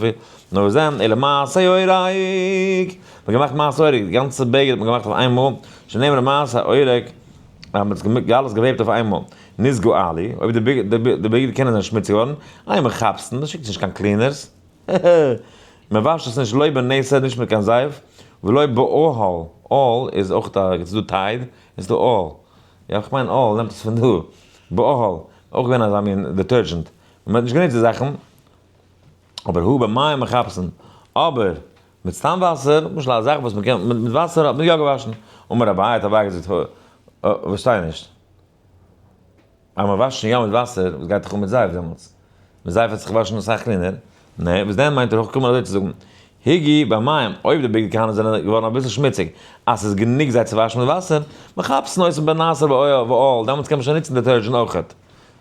נאר וואס דען, אלא מעשה אורג, מען האט געמאכט מעשה אורג, די גאנצע בגד האט מען געמאכט אויף איינמאל, שנאמר מעשה אורג, אז מען האט אלעס געוועבט אויף איינמאל, נתגעלו, אויב די בגדי כהונה זענען שמוציג געווארן, אין מכבסין, מען שיקט נישט קיין cleaners. מען וואשט עס נישט לא בנסר נישט מיט קיין זייף, ולא באוהל, אהל איז אויך א, ס'איז דא Tide, און ס'איז דא אהל, יא איך מיין אהל נעמט עס פון דא, באוהל, אויך געווען אזא מין detergent, מען האט נישט גענוצט די זאכן, אבער הא במים מכבסין, אבער מיט סתם וואסער, למשל א זאך וואס מען קען, מיט וואסער האט מען יא געוואשן, אמר אביי האט אביי געזאגט, פארשטיי נישט. אז מען וואשט שוין יא מיט וואסער, וואס גייט דיך אן מיט זייף דעמאלטס? מיט זייף וועט זיך וואשן אסאך cleaner. נע, וואס דען מיינט ער אויך קומען אזוי צו זאגן, הגעו במים, אויב די בגדי כהונה זענען געווארן אביסל שמוציג, אז ס'איז גענוג זיי צו וואשן מיט וואסער, מכבסין אותן בנסר ובאהל, דעמאלטס קען מען שוין נוצן detergent אויכעט.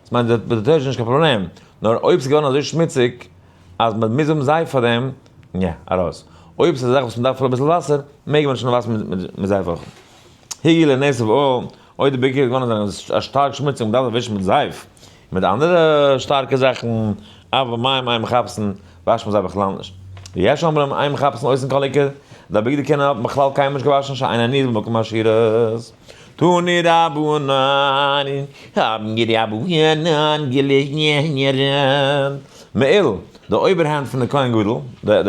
דאס מיינט די detergent איז נישט קיין פראבלעם, נאר אויב ס'איז געווארן אזוי שמוציג אז מען מוז האבן זייף פאר דעם, נע, ארויס. אויב ס'איז א זאך וואס מען דארף אביסל וואסער, מעג מען שוין וואשן מיט זייף אויך. הגעו לנסר ובאהל, אויב די בגדי כהונה זענען שטארק שמוציג און מ'דארף זיי ווישן מיט זייף, און מיט אנדערע שטארקע זאכן, אבל במים אין מכבסין, וואשט מען זיי בכלל נישט. ויש אומרים אין מכבסין אותן כל עיקר, די בגדי כהונה האט מען בכלל קיינמאל נישט געוואשן שאין עניות במקום עשירות. תנו רבנן, האבן די רבנן געלערנט. מעיל, די אויבערהענט פון די כהן גדול, די.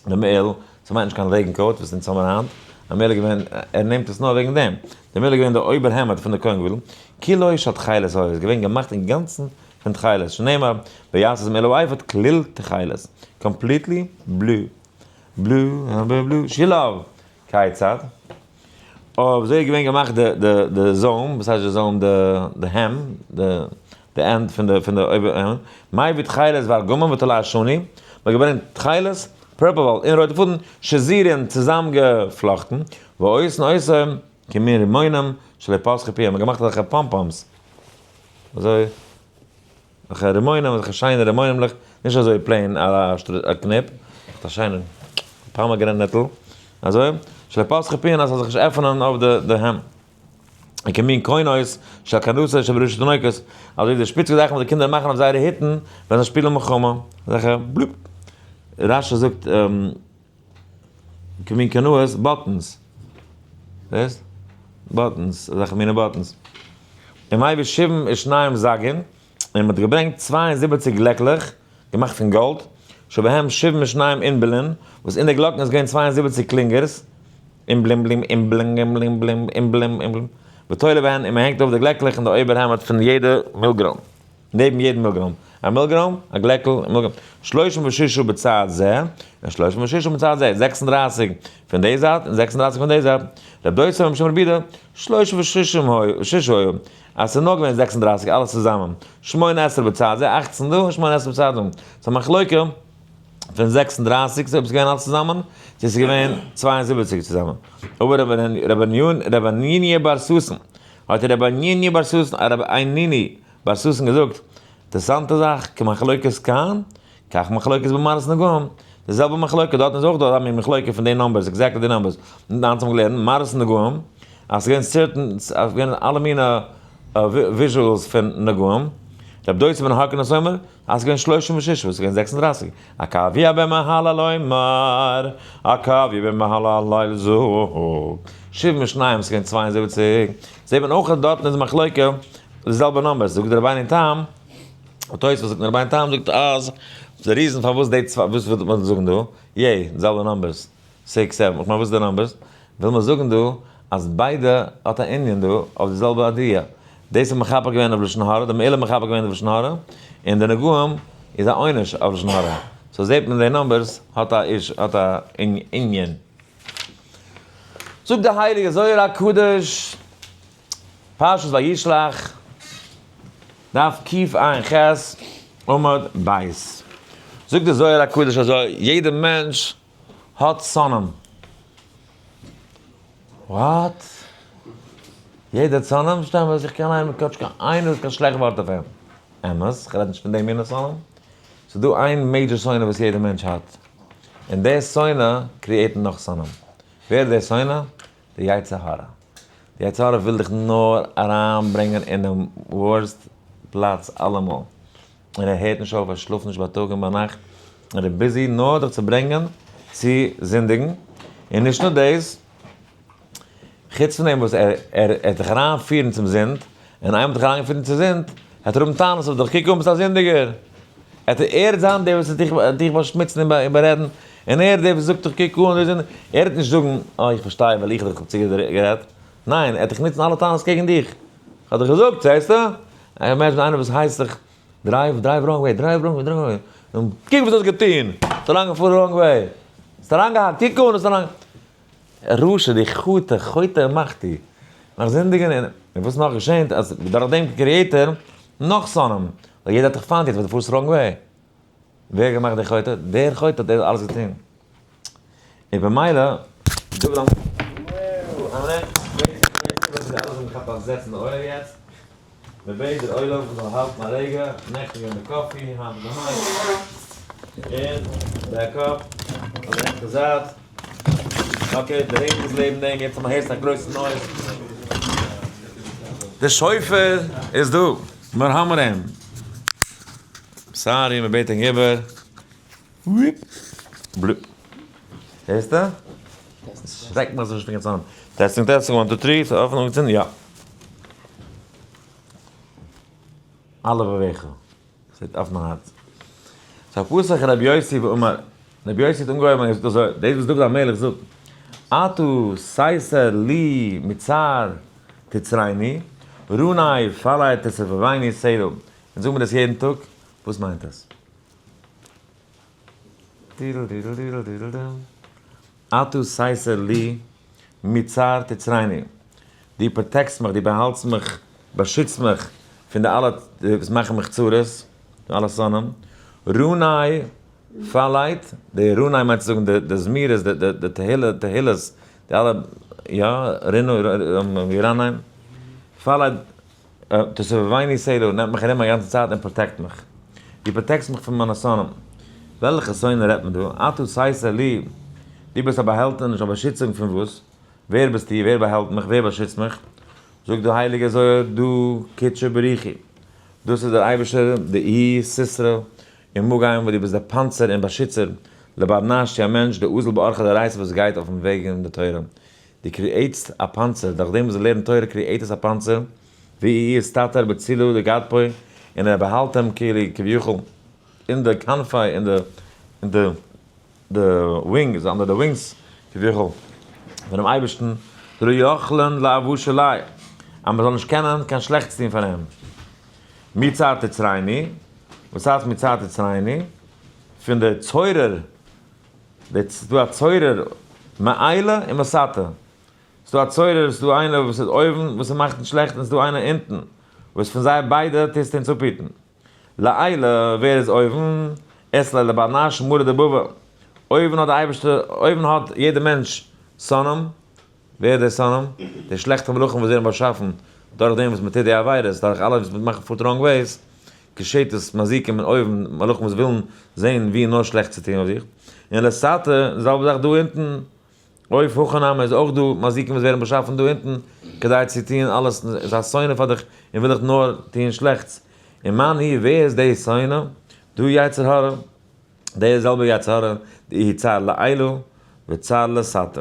די מעיל, ס'מיינט נישט קיין רעגן coat וואס אונז האבן היינט, א מעיל איז געווען, ער נעמט עס נאר וועגן דעם, די מעיל איז געווען די אויבער העמד פון די כהן גדול, כולו של תכלת היה, איז געווען געמאכט אינגאנצן פון תכלת, שנאמר, ויעש את מעיל האפוד כליל תכלת, completely blue, blue, blue, שיליו, כיצד? אויב אזוי איז געווען געמאכט די די די זוים, וואס הייסט די זוים? די די hem, די די end פון די פון די אויבער hem, מביא תכלת וארגמן ותולעת שני, מ'האט געברענגט תכלת, purple wool און רויטע פאדן, שזורין צוזאמגעפלאכטן, ועושין אותן כמין רימונים שלא פתחו פיהם, מ'האט געמאכט אזעלכע פאמפאמס, אזוי. אזעלכע רימונים, אזעלכע שיינע רימונים'לעך, נישט אזוי plain א קניפ, א שיינע pomegranate ל, אזוי, שלא פתחו פיהן אז ס'זאל זיך נישט עפענען אויף די hem. און כמין קונות של קרנתות שבראשי תינוקות, אזוי ווי די שפיציגע זאכן וואס די קינדער מאכן אויף זייערע היטן ווען זיי שפילן מלחמה, אזעלכע בלופ. רש"י זאגט כמין קנאות, buttons. זעסט? buttons, אזעלכע מינע buttons. ומביא שבעים ושנים זגין, און מ'האט געברענגט 72 גלעקלעך, געמאכט פון גאלד, שבהם 72 עינבלין, וואס אין די גלאקן איז געווען 72 קלינגערס, עינבלים בלים עינבלינג עינבלינג בלים עינבלים עינבלים, ותולה בהן, און מ'הענגט אויף די גלעקלעך אין די אויבערהעמד פון יעדע מילגרוים. נעבן יעדן מילגרוים. א מילגרוים, א גלעקל, א מילגרוים. 36 בצד זה, און 36 בצד זה. 36 פון די זייט, און 36 פון די זייט. רב דוסא משום רבי יהודה, 36 היו. אז ס'איז נאר געווען 36, אלעס צוזאמען. 18 בצד זה, 18 דא, און 18 בצד דא. ס'איז א מחלוקה פון 36, אויב ס'איז געווען אלעס צוזאמען, צו ס'איז געווען 72 צוזאמען. אבער רבי ניני' בר סוסן, האט רבי ניני' בר סוסן, רבי איניני בר סוסן געזאגט, אינטערעסאנטע זאך, כמחלוקת כאן, כך מחלוקת במראות נגעים, די זעלבע מחלוקת, דארטן איז אויך דא אזא מין מחלוקת פון די numbers, exactly די numbers, אונז האבן געלערנט מראות נגעים, אז ס'איז געווען certain, ס'איז געווען אלע מיני visuals פון נגעים, רב דוסא בן הרכינס אומר, אז ס'איז געווען שלושים ושש, וואס איז געווען 36. עקביא בן מהללאל אומר, עקביא בן מהללאל זאגט, שבעים ושנים, ס'איז געווען 72. זעט מען אויך אז דארטן איז מחלוקה, די זעלבע numbers. זאגט דער רבינו תם, תוספות זאגט רבינו תם זאגט אז די reason פארוואס די צוויי, וואס וויל מען זאגן דא? יעי, די זעלבע numbers, 6, 7, איך מיין וואס איז די numbers? וויל מען זאגן דא אז ביידע האט א ענין דא אויף די זעלבע idea. דאס איז מכפר געווען אויף לשון הרע, די מעילה מכפר געווען אויף לשון הרע, און די נגעים איז א עונש אויף לשון הרע. so זעט מען די numbers האט א איש, האט א ענין. זאגט די הייליגע זוהר הקדוש, פרשת וישלח, דף קע"ח, עמוד ב'. זאגט די זוהר הקדוש אזוי, יעדער מענטש האט שונאים. What? יעדער שונאים? שטעל מיר זיך קיין איינער, כאטש קיין איינער האט קיין שלעכט ווארט אויף אים. אמת, איך רעד נישט פון דעם מינע שונאים. ס'איז דא איין major שונא וואס יעדער מענטש האט. און דער שונא create נאך שונאים. ווער איז דער שונא? די יצר הרע. די יצר הרע וויל דיך נאר אריינברענגען אינעם worst פלאץ אלעמאל. און ער הערט נישט אויף, ער שלאפט נישט בייטאג און ביינאכט. ער איז busy נאר דיך צו ברענגען צו זינדיגן. און נישט נאר דאס, חוץ פון דעם וואס ער וועט דיך אריינפירן צום זינד, און איינמאל דיך אריינגעפירט צום זינד, וועט ער האבן טענות אויף דיך, קוק אן ביסט א זינדיגער. ער וועט זיין דער וואס וועט דיך באשמוצן און בארעדן, און ער דער וואס זאגט דיך קוק אן, דו זינדיגער. ער וועט נישט זאגן, אה איך פארשטיי ווייל איך האב דיך צוגערעדט. ניין, ער וועט דיך נוצן אלע טענות קעגן דיך. איך האב דיך געזאגט, זעסטו? imagine איינער וואס הייסט זיך drive, drive wrong way, drive wrong way, drive wrong way. און קוק וואס דו האסט געטון! האסט אריינגעפארן wrong way. האסט אריינגעהאקט, קוק אן, האסט אריין. רשע, דו חוטא, חוטא ומחטיא. נאך זינדיגן און וואס נאך געשענט אז דורך דעם create ער נאך שונאים. ווייל יעדער האט דיך פיינט יעצט ווייל דו פארסט wrong way. ווער האט געמאכט די חוטא? דער חוטא האט דאס אלעס געטון. און במילא, דוד המלך, מען בעט דער עולם זאל האלטן א רגע, נעכטן געווען די coffee, היינט איז די mic, און back up, אויף די רעכטע זייט, okay, די רעגן איז לעבן דעם, יעצט האט מען הערסט א גרויסע noise. די שופר איז דא, מיר האמער אים. Sorry, מען בעט ענק איבער. בלופ. הערסטו? שרעק מיך זיך נישט פון קיין צאם. Testing testing one two three, ס'איז אפן אנגעצינדן? יא. אלע בוועכע. ס'ליגט אויף מיין הארץ. ס'איז א פסוק רבי יוסי ואמר, רבי יוסי האט אנגעהויבן און געזאגט אזוי, דאס וואס דוד המלך זאגט, אתה סתר לי מצר תצרני, רני פלאי תסובבני סלה. אונז זאגן מיר דאס יעדן טאג, וואס מיינט עס? אתה סתר לי מצר תצרני, דו protect סט מיך, דו באהאלטסט מיך, באשיצט מיך פון די אלע וואס מאכן מיך צרות, פון אלע שונאים. רני פאלייט, די רני מיינט צו זאגן די זמירות, די תהילות, די אלע, יא, רינו, ירניים, פאלייט, תסובבני סלה, נעמט מיך ארום א גאנצע צייט און protect מיך. דו protect סט מיך פון מיינע שונאים. וועלכע שונא רעדט מען דא? אתה סתר לי, דו ביסט א באהעלטעניש, א באשיצונג פון וואס? ווער ביסטו? ווער באהעלט מיך? ווער באשיצט מיך? זאגט דער הייליגער זוהר, דא קודשא בריך הוא. דאס איז דער אייבערשטער, די אי סיסרא, און מגן וואס דו ביסט דער פאנצער און באשיצער, לבר נש צו א מענטש, דאזיל באורחא דאורייתא וואס גייט אויפן וועג אין די תורה. דו create סט א פאנצער, דורך דעם וואס זיי לערנען תורה create עס א פאנצער, ואיהו אסתתר בצלא דגדפוי, און ער באהאלט אים כאילו כביכול אין די כנפי, אין די אין די די wings, under די wings כביכול פונעם אייבערשטן, דלא יכלין לאבאשא ליה, אז מען זאל נישט קענען קיין שלעכטס טון פאר אים. מצר תצרני, וואס הייסט מצר תצרני? פון די צורר ס'איז דא א צורר מעילא און מסתא. ס'איז דא א צורר, ס'איז דא איינער וואס איז אויבן וואס ער מאכט נישט שלעכט און ס'איז דא איינער אונטן וואס פון זיי ביידע טוסטו אונז אפהיטן. לעילא, ווער איז אויבן? אית ליה לבר נש מרא דבבא. אויבן האט די אייבערשטער, אויבן האט יעדער מענטש שונאים. ווער איז דער שונאים? די שלעכטע מלאכים וואס ווערן באשאפן דורך דעם וואס מ'טוט די עבירות, דורך אלע וואס מ'מאכט פארט wrong ways. געשעט עס מזיקים און אויבן, מלאכים וואס ווילן זען ווי נאר שלעכטס צו טון אויף זיך. און לתתא, די זעלבע זאך דא אונטן, אויף הכא נמי איז אויך דא מזיקים וואס ווערן באשאפן דא אונטן, כדי צו טון אלעס, איז א שונא פאר דיך און וויל דיך נאר טון שלעכטס. און מאן הוא, ווער איז דער שונא? דא יצר הרע, דער זעלבער יצר הרע, דאיהו צר לעילא וצר לתתא.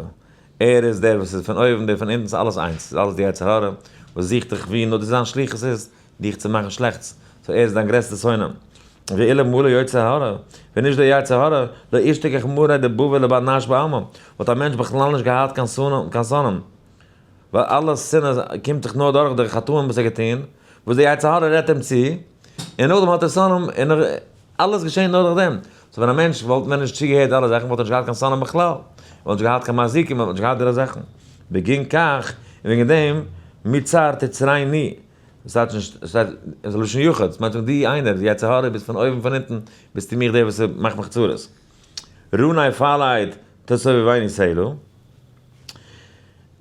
ער איז דער וואס איז פון אויבן, דער פון אונטן, ס'איז אלעס איינס, ס'איז אלעס די יצר הרע וואס זוכט דיך ווי נאר דאס זיין שליחות איז, דיך צו מאכן שלעכטס, so ער איז דיין גרעסטע שונא. ואילו מלא יצר הרע, ווען נישט דער יצר הרע, לא אשתכח מריה דבבא לבר נש בעלמא, וואלט א מענטש בכלל נישט געהאט קיין שונאים, ווייל אלע שנאה קומט זיך נאר דורך די חטאים וואס ער האט געטון, וואס דער יצר הרע רעדט אים צו, און נאכדעם האט ער שונאים, און אלעס געשען נאר דורך דעם. so ווען א מענטש וואלט ווען נישט צוגעהערט אלע זאכן וואלט ער נישט געהאט קיין שונאים בכלל, וואלט נישט געהאט קיין מזיקים, וואלט נישט געהאט די אלע זאכן. בגין כך, און וועגן דעם, מצר תצרני, דאס טייטש נישט, עס שטייט איז א לשון יחיד, עס מיינט דו איינער, די יצר הרע, ביסט פון אויבן פון אונטן, ביסטו מיך דער וואס מאכט מיך צרות. רני פאלייט תסובבני סלה,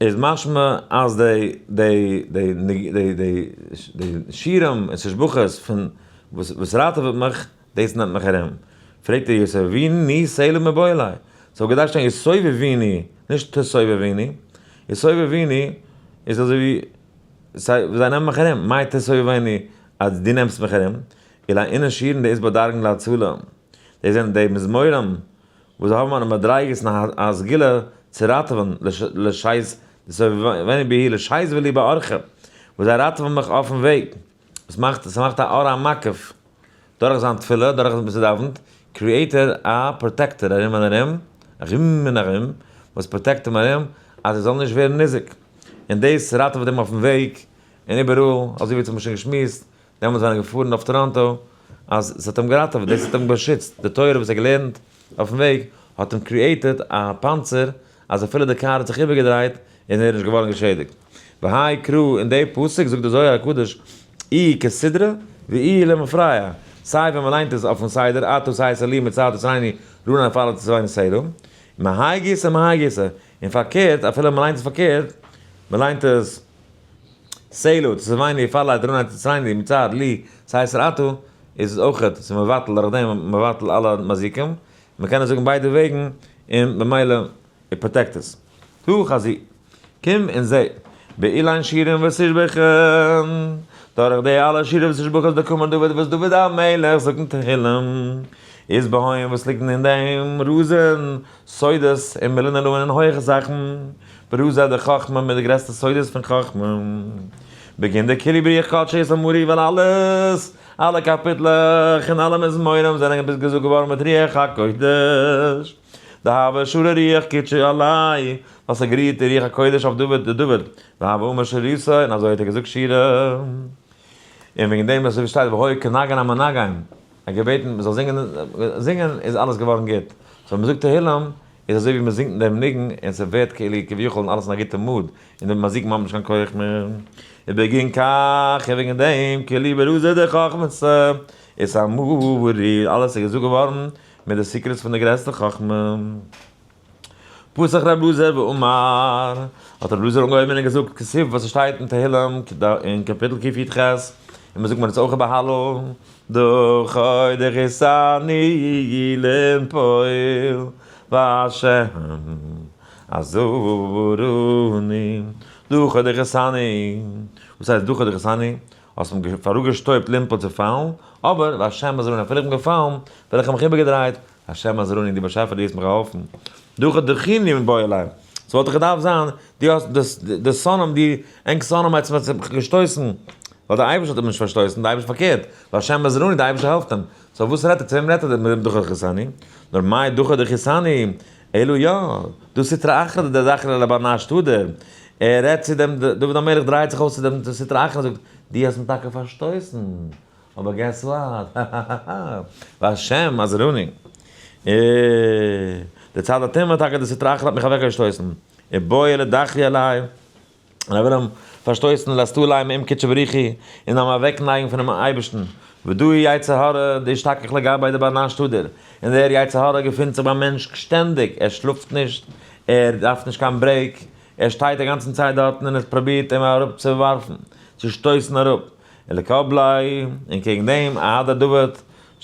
איז משמע אז די די די די די די שירים און תשבחות פון וואס וואס ראטעוועט מיך, דאס נעמט מיך ארום. פרעגט ער יסובבני סלה מיבעי ליה, ס'וואלט געדארפט שטיין יסובבני, נישט תסובבני, יסובבני איז אזוי ווי זיי זיי נעמען מיך ארום, מאי תסובבני אז דו נעמסט מיך ארום, אלא אינון שירין דאית בדרגין להצלה, דאס זענען די מזמורים וואס זיי האבן א מדריגות און א סגולה צו ראטעווען לשייז תסובבני בהו לשייז ולי באורחא, וואס זיי ראטעווען מיך אויפן וועג, עס מאכט עס מאכט א אור המקיף, דורך זיין תפילה, דורך וואס ער דאווענט, create ער א protector ארום און ארום, ארום און ארום, וואס protect אים ארום, אז ער זאל נישט ווערן ניזוק. און דאס ראטעוועט אים אויפן וועג, און איבעראל, אזוי ווי אונז האבן שוין געשמועסט, דעמאלטס ווען ער איז געפארן אויף טאראנטא, אז עס האט אים געראטעוועט, דאס האט אים באשיצט, די תורה וואס ער האט געלערנט אויפן וועג, האט אים created א פאנצער, אז אפילו די קאר האט זיך איבערגעדרייט, איז ער נישט געווארן געשעדיגט. והאי קרא, אין די פסוק זאגט די זוהר הקדוש, איהי כסדרא ואיהי למפרע, סיי ווען מען ליינט עס אויפן סדר, אתה סייסא לי מצאת תצרני רנא פאלא תצרני סדא, מהאי גיסא מהאי גיסא, און פארקערט אפילו מען ליינט עס פארקערט, מען ליינט עס סלע תצרני פאלא רנא תצרני מצאת לי סייסא אתה, איז עס אויכעט, ס'איז מבטל דורך דעם מבטל אלע מזיקים, מען קען עס זאגן ביידע וועגן, און במילא ער protect עס. תא חזי, קום און זע, באלין שירים ותשבחות, דורך די אלע שירים ותשבחות דקאמר דוד וואס דוד המלך זאגט אין תהילים, אית בהון וואס ליגן אין דעם רזין סודות און מילין עילאין און הויכע זאכן, ברזא דחכמה מיט די גרעסטע סודות פון חכמה. בגין דכולהו ברוח קדשא אתאמרו ווייל אלעס, אלע קאפיטלעך און אלע מזמורים זענען ביז געזאגט געווארן מיט רוח הקודש. דהוה שרא רוח קודשא עליה, ווייל ס'האט גערוהט די רוח הקודש אויף דוד די דוד, והוה אמר שירתא, און אזוי האט ער געזאגט שירה. און וועגן דעם אזוי ווי שטייט והיה כנגן המנגן, ער האט געבעטן מען זאל זינגען, זינגען איז אלעס געווארן גוט. so ווען מען זאגט תהילים איז אזוי ווי מען זינגט דעם ניגון און ס'ווערט כאילו כביכול אלעס אין א גוטע mood, און די מזיקים האבן נישט קיין כח מער. ובגין כך, און וועגן דעם, כולהו ברזא דחכמתא אתאמרו, אלעס איז געזאגט געווארן מיט די secrets פון די גרעסטע חכמה. פתח רב אלעזר ואמר, האט רב אלעזר אנגעהויבן און געזאגט, כתיב וואס עס שטייט אין תהילים אין קאפיטל קי"ח, און מען זאגט מען עס אויך ביי הלל, דחה דחיתני לנפול והשם עזרני, דחה דחיתני, וואס הייסט דחה דחיתני? האסט אים פאראגעשטויפט לנפול צו פאלן, אבער והשם עזרני אפילו איך בין געפאלן, וועל איך האב מיך איבערגעדרייט, השם עזרני דו באשעפער דו האסט מיך געהאלפן, דחה דחיני מיבעי ליה, ס'וואלט דאך געדארפט זיין, דו האסט די שונאים, די ענק שונאים האט מיך געשטויסן, ווייל דער אייבערשטער האט אים נישט פארשטויסן, דער אייבערשטער פארקערט, והשם עזרני דער אייבערשטער העלפט אים, so וואס רעדט ער, צו וועם רעדט ער מיט דעם דחה דחיתני, נאר מאי דחה דחיתני, אלא יא, דא סטרא אחרא דדחי לבר נש תדיר, ער רעדט צו דעם, דוד המלך דרייט זיך אויס צו דעם סטרא אחרא און זאגט, דו האסט מיר טאקע פארשטויסן, אבער guess what, האהאהא, והשם עזרני. אה, די צד הטומאה טאקע די סטרא אחרא האט מיך אוועקגעשטויסן, ובעי לדחויי עלי, און ער וויל אים פארשטויסן לאסטוליי מעם קודשא בריך הוא, און אים אוועקנייגן פונעם אייבערשטן, ודא יצר הרע דאשתכח לגבי דבר נש תדיר, און דער יצר הרע געפינט זיך ביים מענטש שטענדיג, ער שלאפט נישט, ער דארף נישט קיין break, ער שטייט א גאנצן צייט דארטן און ער פרובירט אים אראפצואווארפן, צו שטויסן אראפ, ולקבליה, און קעגן דעם אהדר דוד,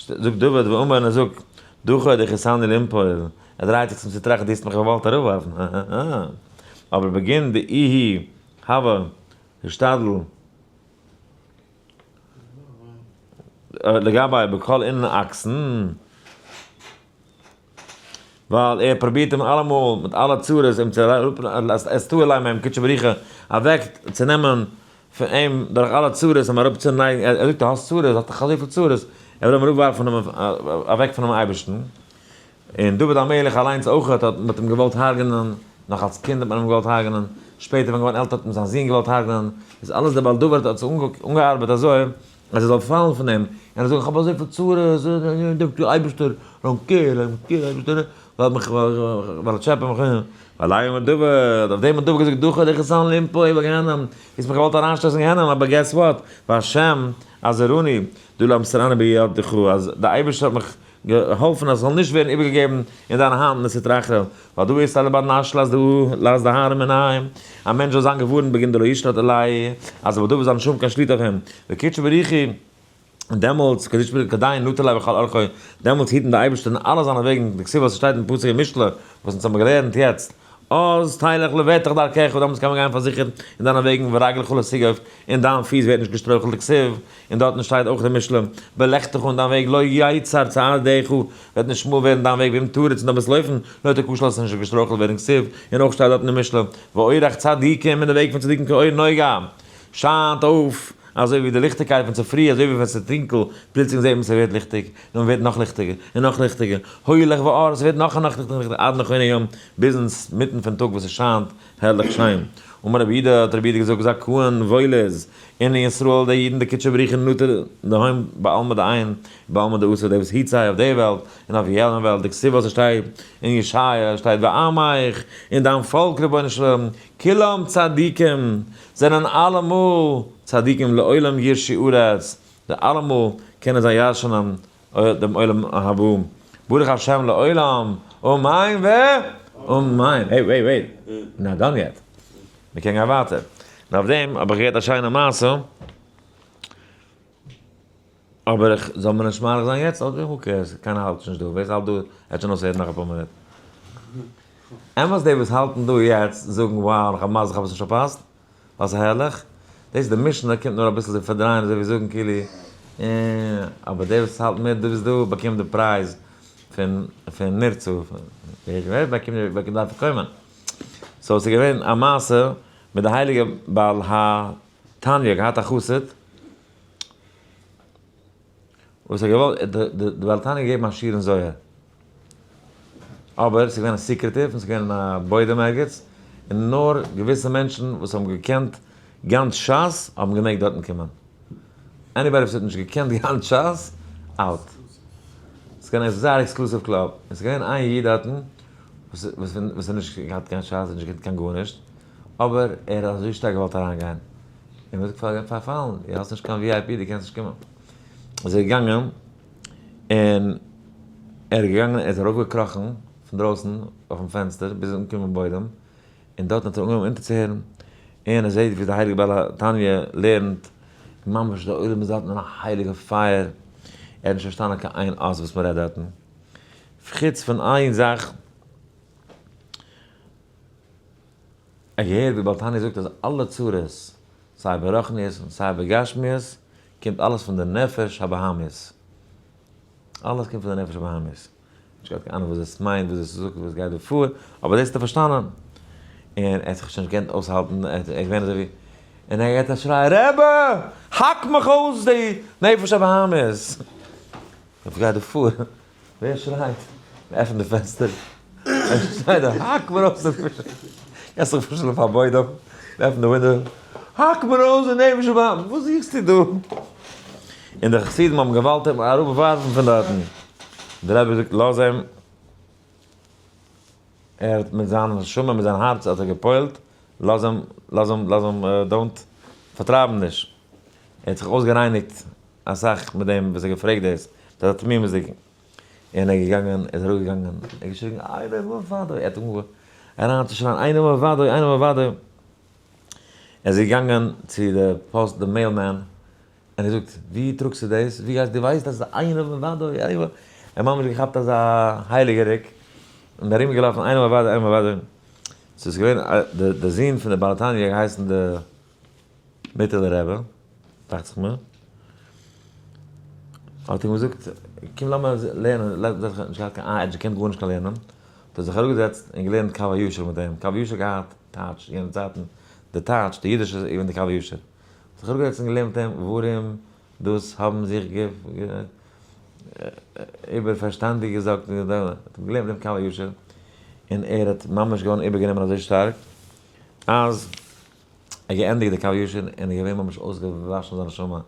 זאגט דוד ואמר און ער זאגט, דחה דחיתני לנפול, ער דרייט זיך צום סטרא אחרא דו האסט מיך געוואלט אראפווארפן, הא הא הא. אבער בגין דאיהו הוה השתדל. לגבי בכל אינן אקסן, ווייל ער פרובירט אים אלעמאל מיט אלע צרות אים צו אראפ, אסתאי ליה מהם קודשא בריך הוא, אוועק צו נעמען פון אים דורך אלע צרות אים אראפ צו נייגן, ער זאגט דו האסט צרות, האסט דאך אזויפיל צרות, ער וויל אים אראפ ווארפן אוועק פונעם אייבערשטן, און דוד המלך אליינס אויך האט מען אים געוואלט הרג'נען, נאך אלס קינד האט מען אים געוואלט הרג'נען, שפעטער ווען געווארן עלטער האט אים זיין זון געוואלט הרג'נען, איז אלעס דער בעל דבר האט זיך אנגעארבעט אזוי אז ער זאל פאלן פון אים, און ער זאגט איך האב אזויפיל צרות, דער אייבערשטער, don't care, don't care, אייבערשטער, ווייל מיך, ווייל טשעפען מיך, ועליו אמר דוד, אויף דעם האט דוד געזאגט דחה דכסן למפוי בגיהנום, האסט מיך געוואלט אריינשטויסן אין גיהנום, אבער guess what, והשם עזרוני, דלא אמסרני בידך, אז דער אייבערשטער האט מיך געהאלפן אז עס זאל נישט ווערן איבערגעגעבן אין דיינע האנט מסטרא אחרא, ווייל דא איז אלע בר נש לאז דא לאז די הארם עיניים, א מענטש זאל זיין געווארנט בגין דלא ישלוט עלי, אז אבער דוד זאל נישט האבן קיין שליטה אויף אים, וקודשא בריך הוא, און דעמאלטס, קדוש ברוך הוא כדין נטה ליה בכל אורחוי, דעמאלטס היט אים דער אייבערשטער אין אלע זיינע וועגן, דכתיב וואס עס שטייט אין פסוק אין משלי, וואס אונז האבן געלערנט יעצט, אז תלך לבטח דרכך, דעמאלטס קען מען גיין פארזיכערט אין דיינע וועגן, ורגלך לא תגוף, און דיין פיס ווערט נישט געשטרויכלט, דכתיב, און דארטן שטייט אויך אין משלי, בלכתך אין דיין וועג לא יצר צעדיך, וועט נישט שמאל ווערן דיין וועג, ואם תרוץ און דו וועסט לויפן, לא תכשל זאלסטו נישט געשטרויכלט ווערן, דכתיב, און אויך שטייט דארטן אין משלי, ואורח צדיקים און די וועג פון צדיקים כאור נוגה, שיינט אויף, אזוי ווי די ליכטיגקייט פון צופרי, אזוי ווי ווען ס'איז טונקל, פלוצלינג זעט מען ס'ווערט ליכטיג, און ווערט נאך ליכטיגער, און נאך ליכטיגער, הולך ואור, ס'ווערט נאך און נאך ליכטיגער, עד נכון היום, ביז אינמיטן פון טאג וואס עס שיינט הערליך שיין. אמר רבי יהודה, האט רבי יהודה געזאגט, זכאין, וואויל איז, אינון ישראל, די אידן, דקודשא בריך הוא נטיר להון בעלמא דאין, בעלמא דאתי, דער וואס היט זיי אויף די וועלט, און אויף יענע וועלט, דכתיב וואס עס שטייט אין ישעיה, שטייט ועמך, און דיין פאלק, רבונו של עולם, כולם צדיקים, זענען אלעמאל צדיקים לעולם יירשו ארץ, די אלעמאל קענען זיי ירש'נען דעם עולם הבא, ברוך השם לעולם, אמן ואמן. hey wait wait, not done yet, מיר קען גיין ווייטער. און אויף דעם האב איך געהערט א שיינע מעשה, אבער איך זאל מיר נישט מאריך זיין יעצט, אדער who cares, קיינער האלט שוין נישט דא, ווער ס'האלט דא וועט שוין אויסהערן נאך אפאר מינוט. אמת די וואס האלטן דא יעצט זאגן wow איך האב מזל איך האב עס נישט פארפאסט, ווייל ס'איז הערליך, דאס די משנה קומט נאר אביסל צו פארדרייען אזוי ווי זאגן כאילו אה, אבער די וואס האלטן מיט דא ביז דא באקומט די פרייז פון פון נרצה, ווער באקומט באקומט דארף קומען. so ס'איז געווען א מעשה מיט די הייליגע בעל התניא געהאט א חסיד, וואס האט געוואלט, די בעל התניא געגעבן א שיעור אין זוהר, אבער ס'איז געווען א secretive און ס'איז געווען א בוידעם ערגעץ, און נאר געוויסע מענטשן וואס האבן געקענט גאנץ שס האבן געמעגט דארטן קומען. anybody וואס האט נישט געקענט גאנץ שס, out. ס'איז געווען א זייער exclusive club, און ס'איז געווען איין איד דארטן וואס האט נישט געהאט קיין שס, האט נישט געקענט קיין גארנישט, אבער ער האט אזוי שטארק געוואלט אריינגיין, און מ'האט געזאגט פארפאלן, דו האסט נישט קיין VIP, דו קענסט נישט קומען. איז ער געגאנגען, און ער איז געגאנגען, ער איז ארויפגעקראכן פון דרויסן אויפן פענסטער ביז אנגעקומען בוידעם, און דארטן האט ער אנגעהויבן אונטערצוהערן, און ער זעט ווי דער הייליגער בעל התניא לערנט, ממש דער עולם איז דארטן אין א הייליגע פייער, ער האט נישט פארשטאנען קיין איין אות וואס מ'רעדט דארטן, חוץ פון איין זאך, ער האט געהערט ווי בעל תניא זאגט אז אלע צרות, סיי ברוחניות און סיי בגשמיות, קומט אלעס פון די נפש הבהמית. אלעס קומט פון די נפש הבהמית. נישט געהאט קיין אהנונג וואס דאס מיינט, וואס דאס זאגט, וואס גייט דא פאר, אבער דאס האט ער פארשטאנען. און ער האט זיך שוין נישט געקענט אויסהאלטן, ער איז געווען אזוי ווי, און ער געבט א שריי, רבי! האק מיך אויס די נפש הבהמית! וואס גייט דא פאר? ווער שרייט? מען עפנט די פענסטער, ער שרייט דא, האק מיר אויס די נפש, קענסט זיך פארשטעלן פאר בוידעם, מען עפנט די window, האק מיר אויס די נפש הבהמית, וואס זוכסטו דא? און די חסידים האבן געוואלט אים אראפ ווארפן פון דארטן, דער רבי זאגט לאז אים, ער האט מיט זיין נשמה מיט זיין הארץ האט ער גע'פועל'ט, לאז אים, לאז אים, לאז אים, don't, פארטרייב אים נישט, ער האט זיך אויסגערייניגט אסאך מיט דעם וואס ער האט געפרעגט דאס, מיט אזא תמימות'דיגן, און ער איז געגאנגען, ער איז אראפגעגאנגען, ער האט געשריגן אין עוד מלבדו, ער האט אנגעהויבן אריינצושרייען אין עוד מלבדו, אין עוד מלבדו, ער איז געגאנגען צו די פאסט, די mailman, און ער זאגט, ווי טראגסטו דאס? ווי גייסטו? דו ווייסט אז אין עוד מלבדו, אין עוד מלבדו, ער האט ממש געכאפט אזא הייליגע ריק, און ארומגעלאפן אין עוד מלבדו, אין עוד מלבדו, ס'איז געווען די זון פון די בעל התניא געהייסן די מיטעלע רבי, דאכט זיך מיר. האט אים געזאגט, קום לאמיר לערנען, ער האט נישט געהאט קיין ער האט נישט געקענט גארנישט קיין לערנען, האט ער זיך אראפגעזעצט און געלערנט קב הישר מיט אים, קב הישר געהאט טייטש יענע צייטן, די טייטש, די אידישע איז געווען די קב הישר, האט זיך אראפגעזעצט און געלערנט מיט אים, ווארום דאס האבן זיך איבער פארשטאנדיג געזאגט, האט אים געלערנט מיט דעם קב הישר, און ער האט ממש געווארן איבערגענומען אזוי שטארק, אז ער האט געענדיגט די קב הישר און איז געווען ממש אויסגעוואשן זיין נשמה,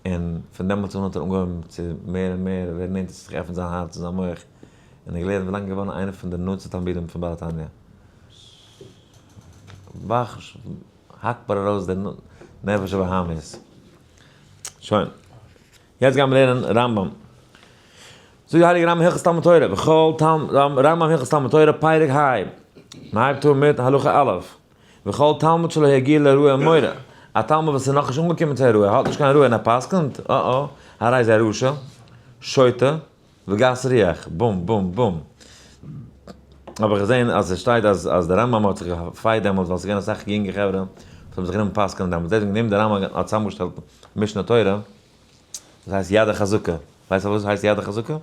און פון דעמאלטס אן האט ער אנגעהויבן צו מער און מער ווערן נענטער צו זיך עפענען זיין הארץ און זיין מח, און ער געלערנט ווילאנג געווארן איינער פון די נאנטסטע תלמידים פון בעל התניא. האקט מיר ארויס די נפש הבהמית. שוין. יעצט גיימיר לערנען רמב ם. זאגט די הייליגע רמב ם הלכות תלמוד תורה, וכל תלמוד, רמב ם הלכות תלמוד תורה פרק ה, מ'הייבט אן מיט הלכה א', וכל תלמיד שלא הגיע להוראה ומורה, א תלמיד וואס איז נאכנישט אנגעקומען צו הוראה, האט נישט קיין הוראה און ער פסק'נט, אה אה, הרי זה רשע, שוטה, וגס רוח, בום בום בום. האב איך געזען אז עס שטייט אז אז דער רמב ם האט זיך געפייט דעמאלטס ווייל עס איז געווען אסאך יונגע חברה וואס האבן זיך גענומען פסק'נען דעמאלטס, דעסוועגן נעבן דער רמב ם האט צוזאמגעשטעלט משנה תורה, דאס הייסט יד החזקה, ווייסט פארוואס עס הייסט יד החזקה?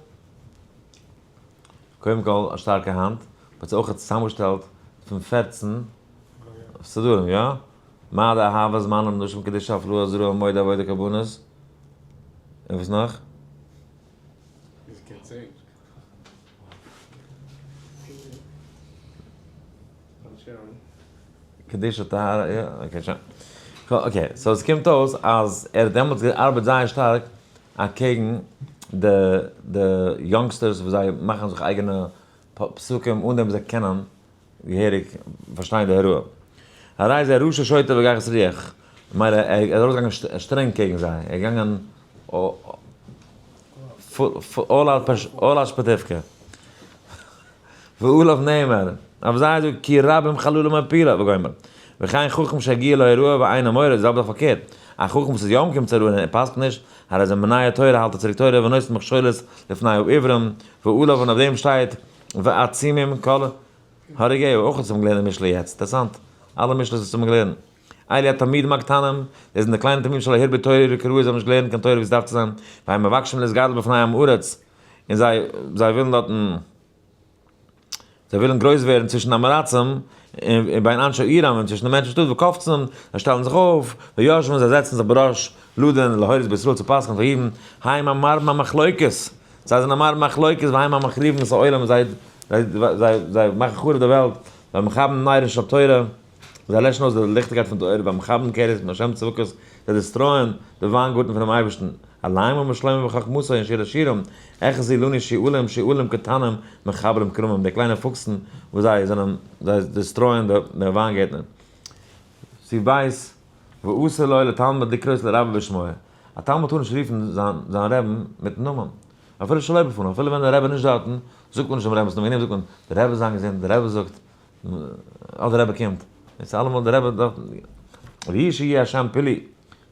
קודם כל א שטארקע האנט, but ס'איז אויך צוזאמגעשטעלט פון 14 סידורים, יא? מה די אהבה זמנים נשים קדושה הפלאה זרוע מודה עבודה קרבנות, און וואס נאך? קדושה טהרה, יא, okay שוין. Okay, so עס קומט אויס אז ער האט דעמאלטס געארבעט זייער שטארק אקעגן די די youngsters וואס זיי מאכן זיך אייגענע פסקים אן דעם וואס זיי קענען געהעריג פארשטיין די הוראה. הרי זה רשע שוטה וגס רוח. ממילא ער איז ארויסגעגאנגען שטרענג קעגן זיי, ער איז געגאנגען all out שפעטיווקע. ועליו נאמר, אויף זיי זאגט כי רבים חללים הפילה וגומר. וכן חכם שהגיע להוראה ואינו מורה, די זעלבע זאך פארקערט, א חכם וואס איז יא אנגעקומען צו הוראה און ער פסק'נט נישט, הרי זה מונע תורה האלט ער צוריק תורה ונותן מכשולות לפני העיוורים, ועליו און אויף דעם שטייט ועצומים כל הריגהו, אויך האט עס געלערנט אין משלי יעצט, אינטערעסאנט, אלע משלי'ס וואס האבן געלערנט. אלו התלמידים הקטנים, דאס זענען די קליינע תלמידים שלא הרבו תורה כראוי, זיי האבן נישט געלערנט קיין תורה ווי עס דארף צו זיין, והם מבקשים להתגדל בפני עם הארץ, און זיי זיי ווילן דארטן, זיי ווילן גרויס ווערן צווישן עם הארצים, און בין אנשי עירם, און צווישן די מענטשן שטאט, וקופצים, זיי שטעלן זיך אויף, ויושבים, זיי זעצן זיך בראש לדון, להורות בישראל צו פסק'ענען פאר אידן, הם המרבים המחלוקת, זיי זענען מרבים מחלוקת והם המחריבים את העולם, זיי זיי זיי מאכן חרוב די וועלט, והמכבים נרות של תורה, זיי לעשן אויס די ליכטיגקייט פון תורה, והמכבים כרם השם צבקות, זיי destroy ען די וויינגארטן פונעם אייבערשטן, עליהם אמר שלמה בחכמתו אין שיר השירים, אחזו לנו שועלים שועלים קטנים מחבלים כרמים, די קליינע פוקסן וואס זיי זענען, זיי destroy ען די וויינגערטנער. סעיף ב', ואסור לו לתלמיד לקרות לרבו בשמו, א תלמיד טאר נישט רופן זיין זיין רעבן מיטן נאמען, אפילו שלא בפניו, אפילו ווען דער רבי איז נישט דארטן, זאגט מען נישט דעם רבינ'ס נאמען, וועגן דעם זאגט מען, דער רבי זיין געזונט, דער רבי זאגט, אדער דער רבי קומט, עס איז אלעמאל דער רבי דארט, והוא שיהיה השם פלאי,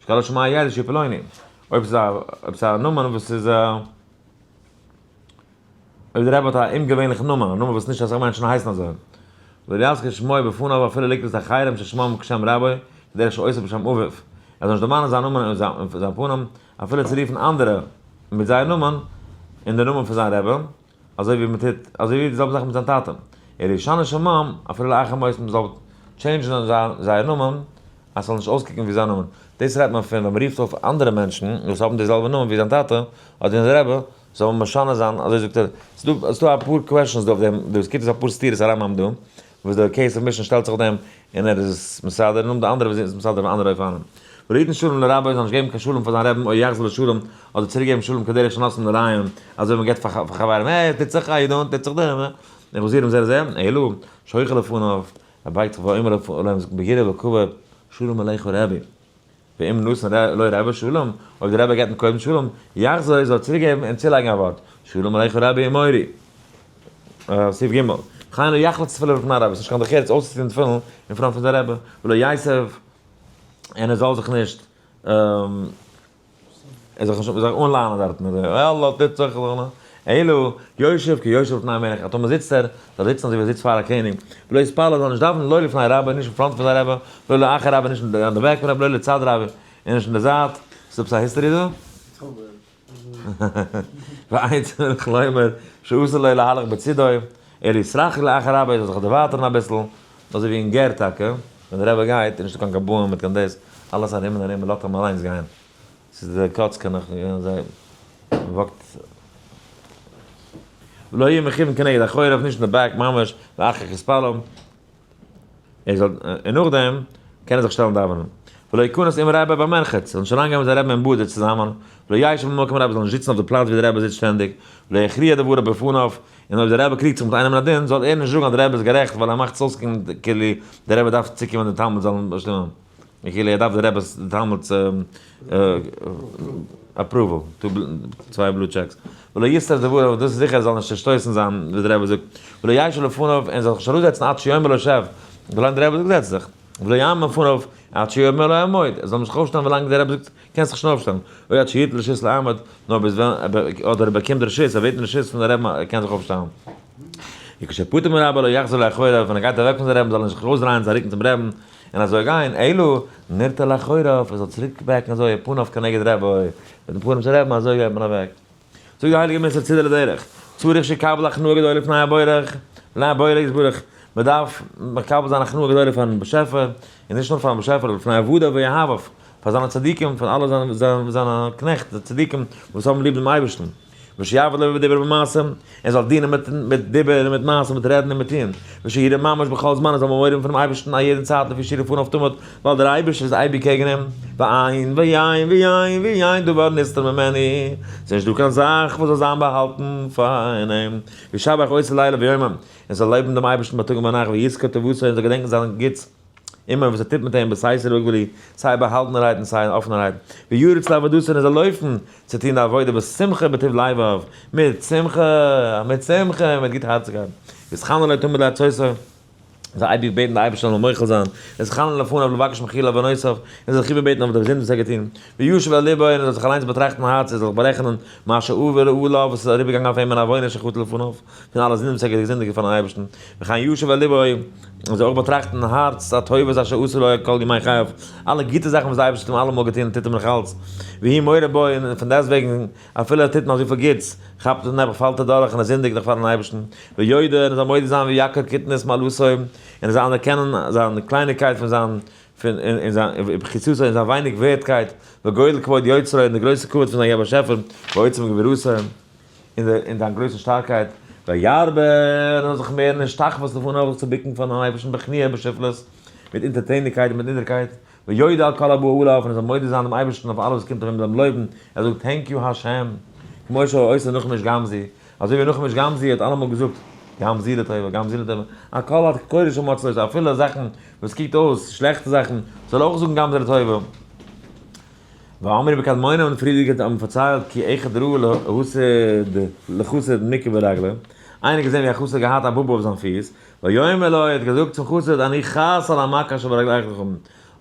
שכל השומע ידע שהוא פלוני, אויב ס'איז א אויב ס'איז א נאמען וואס איז א. אויב דער רבי האט א אומגעווענליכן נאמען, א נאמען וואס נישט אסאך מענטשן הייסן אזוי, ולא יזכיר שמו בפניו אפילו לקרות אחרים ששמם כשם רבו, כדרך שעושה בשם אביו, ער זאל נישט דערמאנען זיין נאמען אין זיין פנים, אפילו צו רופן אנדערע מיט זייער נאמען, אין די נאמען פון זיין רבי, אזוי ווי מען טוט, אזוי ווי די זעלבע זאך מיט זיין טאטע. אלא ישנה שמם, אפילו לאחר מות, מען זאל change ן זייער נאמען, אז ס'זאל נישט אויסקוקן ווי זיין נאמען. דאס רעדט מען פון ווען מען רופט אויף אנדערע מענטשן וואס האבן די זעלבע נאמען ווי זיין טאטע אדער ווי זיין רבי, זאל מען משנה זיין, אזוי זאגט ער, ס'איז דא אפאר questions דא אויף דעם, דא עס קוקט אויס אפאר סתירות הרמב ם דא, וואס די case of משנה שטעלט זיך אויף דעם און ער איז עס מסדר, און די אנדערע וואס איז מסדר אויף אנדערע אופנים. ולא יתן שלום לרבו זאל נישט געבן קיין שלום פאר זיין רעבן או יחזיר לו שלום, אדער צוריק געבן שלום כדרך שנותנים לרעים, אזוי ווי מען געבט פאר חברים, העי, טוט זיך, how you doing, טוט זיך דעם, און מחזירים זה לזה, אלא שוחה לפניו, ער בייגט זיך ואומר לו, זאגט ביראה וכבוד, שלום עליך רבי. ואם נתן לו רבי שלום, אויב דער רבי געבט אים קודם שלום, יחזור זאל ער צוריק געבן און צולייגן א ווארט, שלום עליך רבי ומורי. סעיף ג', וכן לא יחלוץ תפלה בפני רבי, עס איז נישט קיין דרך ארץ אויסצוטון תפילין אין front פון זיין רבי, ולא יסב, און ער זאל זיך נישט, ער זאל זיך נישט אנליינען דארטן, אלא טוט זיך, אלא יושב כיושב לפני המלך, אז טאמער זיצט ער, זאל ער זיצן אזוי ווי ער זיצט פאר א קעניג, ולא יתפלל, זאל נישט דאווענען לא לפני רבו, נישט אין front פון זיין רבי, ולא לאחר רבו, נישט אין די back פון רבי, ולא לצד רבו, און נישט אין די זייט, ס'איז עפעס א history דא? ואין צריך לומר שאסור לו להלך בצידו, אלא יתרחק לאחר רבו, ער זאל זיך דערווייטערן אביסל, אזוי ווי אין גער טאקע, ווען דער רבי גייט איז נישטא קיין גבאים מיט קיין דאס, אלעס ארום און ארום, מען לאזט אים אליינס גיין, ס'איז די קאצקער נאך זיי, מען walk ט. ולא יהיה מכוון כנגד אחוריו, נישט אין די back ממש, ואחר כך יתפלל. ער זאל, און נאכדעם קען ער זיך שטעלן דאווענען. ולא יכנס עם רבו במרחץ, זאל נישט אריינגיין מיט זיין רבי אין באדע צוזאמען, ולא ישב במקום רבו, זאל נישט זיצן אויף די פלאץ ווי דער רבי זיצט שטענדיג, ולא יכריע דברו בפניו, און אויב דער רבי קריגט זיך מיט איינעם אין א דין, זאל ער נישט זאגן אז דער רבי איז גערעכט ווייל ער מאכט עס אויסקוקן כאילו דער רבי דארף צוקומען די תלמיד זאל אים באשטימען. כאילו ער דארף די רעבעס די תלמיד'ס approval, צוויי blue checks. ולא יסתור דבריו, דאס איז זיכער ער זאל נישט צושטויסן זיין וואס די רבי זאגט. ולא ישב לפניו, און זאל זיך נישט אראפזעצן עד שיאמר לו שב, ווילאנג די רבי זאגט זעץ זיך. ולא יעמוד לפניו עד שיאמר לו עמוד, ער זאל נישט זיך אויפשטעלן ווילאנג די רבי זאגט קענסט זיך שוין אויפשטעלן. או עד שיטול רשות לעמוד, נאר ביז ווען אדער ער באקומט רשות, ער בעט רשות פון די רבי ער קען זיך אויפשטעלן. וכשפטר מרבו לא יחזור לאחוריו, ווען ער גייט אוועק פון זיין רבין זאל ער נישט זיך אויסדרייען זיין רוקן צום רבין, און אזוי גיין, אלא נרתע לאחוריו, ער זאל צוריק back ן אזוי, פניו כנגד רבו, מיטן פנים צום רבין, אזוי גייט מען אוועק. זאגט די הייליגע מוסר צידה לדרך, צריך שיקבל הכנעה גדולה לפני הבורא, לפני הבורא יתברך, מען דארף מקבל זיין הכנעה גדולה פארן באשעפער, און נישט נאר פארן באשעפער, לפני עבדיו ואוהביו, פאר זיינע צדיקים, פאר אלע זיינע קנעכט, די צדיקים וואס האבן ליב דעם אייבערשטן. ושיעבוד לו בדיבור ובמעשה, ער זאל דינען מיט מיט דיבור און מיט מעשה, מיט רעדן און מיט טון. ושיראה ממש בכל זמן, ער זאל מורא האבן פונעם אייבערשטן א יעדן צייט לפי שיראה פניו תמיד, ווייל דער אייבערשטער איז אייביג קעגן אים. ואין ואין ואין ואין דבר נסתר ממנו, ס'איז נישט דא קיין זאך וואס זאל זיין באהאלטן פון אים. וישבח אותו לילה ויומם, ער זאל לויבן דעם אייבערשטן בייטאג און ביינאכט, ויזכור טובתו, און זאל געדענקען זיין גוטס. אימער וואס ער טוט מיט אים בסתר ובגלוי, סיי באהאלטענערהייט און סיי אין אפענערהייט, וירוץ לעבודתו און ער זאל לויפן צו טון די עבודה בשמחה ובטוב לבב, מיט שמחה, מיט שמחה און מיט גוטהארציגקייט, ויתחנן לו תמיד לעצותו, זאל אייביג בעטן די אייבערשטער זאל מוחל זיין, ויתחנן לפניו לבקש מחילה לעוונותיו, און זאל זיך איבערבעטן אויף די זינד וואס ער האט געטון, וישוב אל לבו און ער זאל זיך אליינס באטראכטן אין הארץ, ער זאל זיך בארעכענען מה שעבר עליו וואס איז אריבערגעגאנגען אויף אים מן עוונות שחטא לפניו. פון אלע זינדן וואס ער האט געזינדיגט פארן אייבערשטן, וכן ישוב אל לבו, און זאל אויך באטראכטן אין הארץ הטובות אשר עשה לו כל ימי חייו, אלע גוטע זאכן וואס דער אייבערשטער האט אים אלעמאל געטון און טוט אים נאך אלץ, והוא מורה בו, און פון דעסטוועגן אפילו ער טוט נאך אזויפיל גוטס, כאפט ער נעבעך פאלט ער דורך און ער זינדיגט נאך פארן אייבערשטן, ויודע, און ער זאל מודה זיין ויכיר קטנות מעלתו, און ער זאל אנערקענען זיין קלייניקייט פון זיין פון אין זיין פחיתותו אין זיין ווייניג ווערדקייט, וגודל כבוד יוצרו און די גרויסע כבוד פון זיין באשעפער, ועוצם גבורתו. אין דיין גרויסע שטארקייט, וירבה, און זאל זיך מערן השתחוות לפניו זיך צו בוקן פארן אייבערשטן בכניעה ובשפלות, מיט אונטערטעניגקייט און מיט נידערקייט, ויודה על כל הבא עליו, און ער זאל מודה זיין דעם אייבערשטן אויף אלעס וואס קומט אויף אים, זאל אים לויבן, ער זאגט thank you השם, כמו שעושה נחום איש גם זו, אזוי ווי נחום איש גם זו האט אלעמאל געזאגט, גם זו לטובה, גם זו לטובה, על כל הקורה שמצא, אפילו זאכן וואס קוקט אויס שלעכטע זאכן, זאל ער אויך זאגן גם זו לטובה. ואמרי בקדמונים און פריערדיגע האבן פארציילט כי אחד ראה להסד לחסיד מוכה ברגלו, איינער האט געזען ווי א חסיד האט געהאט א בובו אויף זיין פיס, ויאמר לו, ער האט געזאגט צום חסיד אני חס על המכה שברגליך האט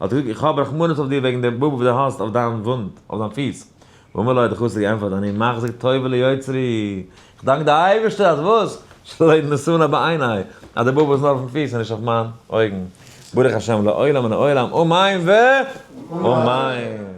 ער געזאגט איך האב רחמנות אויף דיר וועגן די בובו וואס דו האסט אויף דיין וואונד, אויף דיין פיס, ואמר לו האט דער חסיד געענטפערט אני מחזיק טובה ליוצרי, איך דאנק די אייבערשטער אז וואס? שלא נתנה בעיני, אז די בובו איז נאר אויפן פיס און נישט אויף מיין אויגן, ברוך השם לעולם ולעולם אמן ואמן.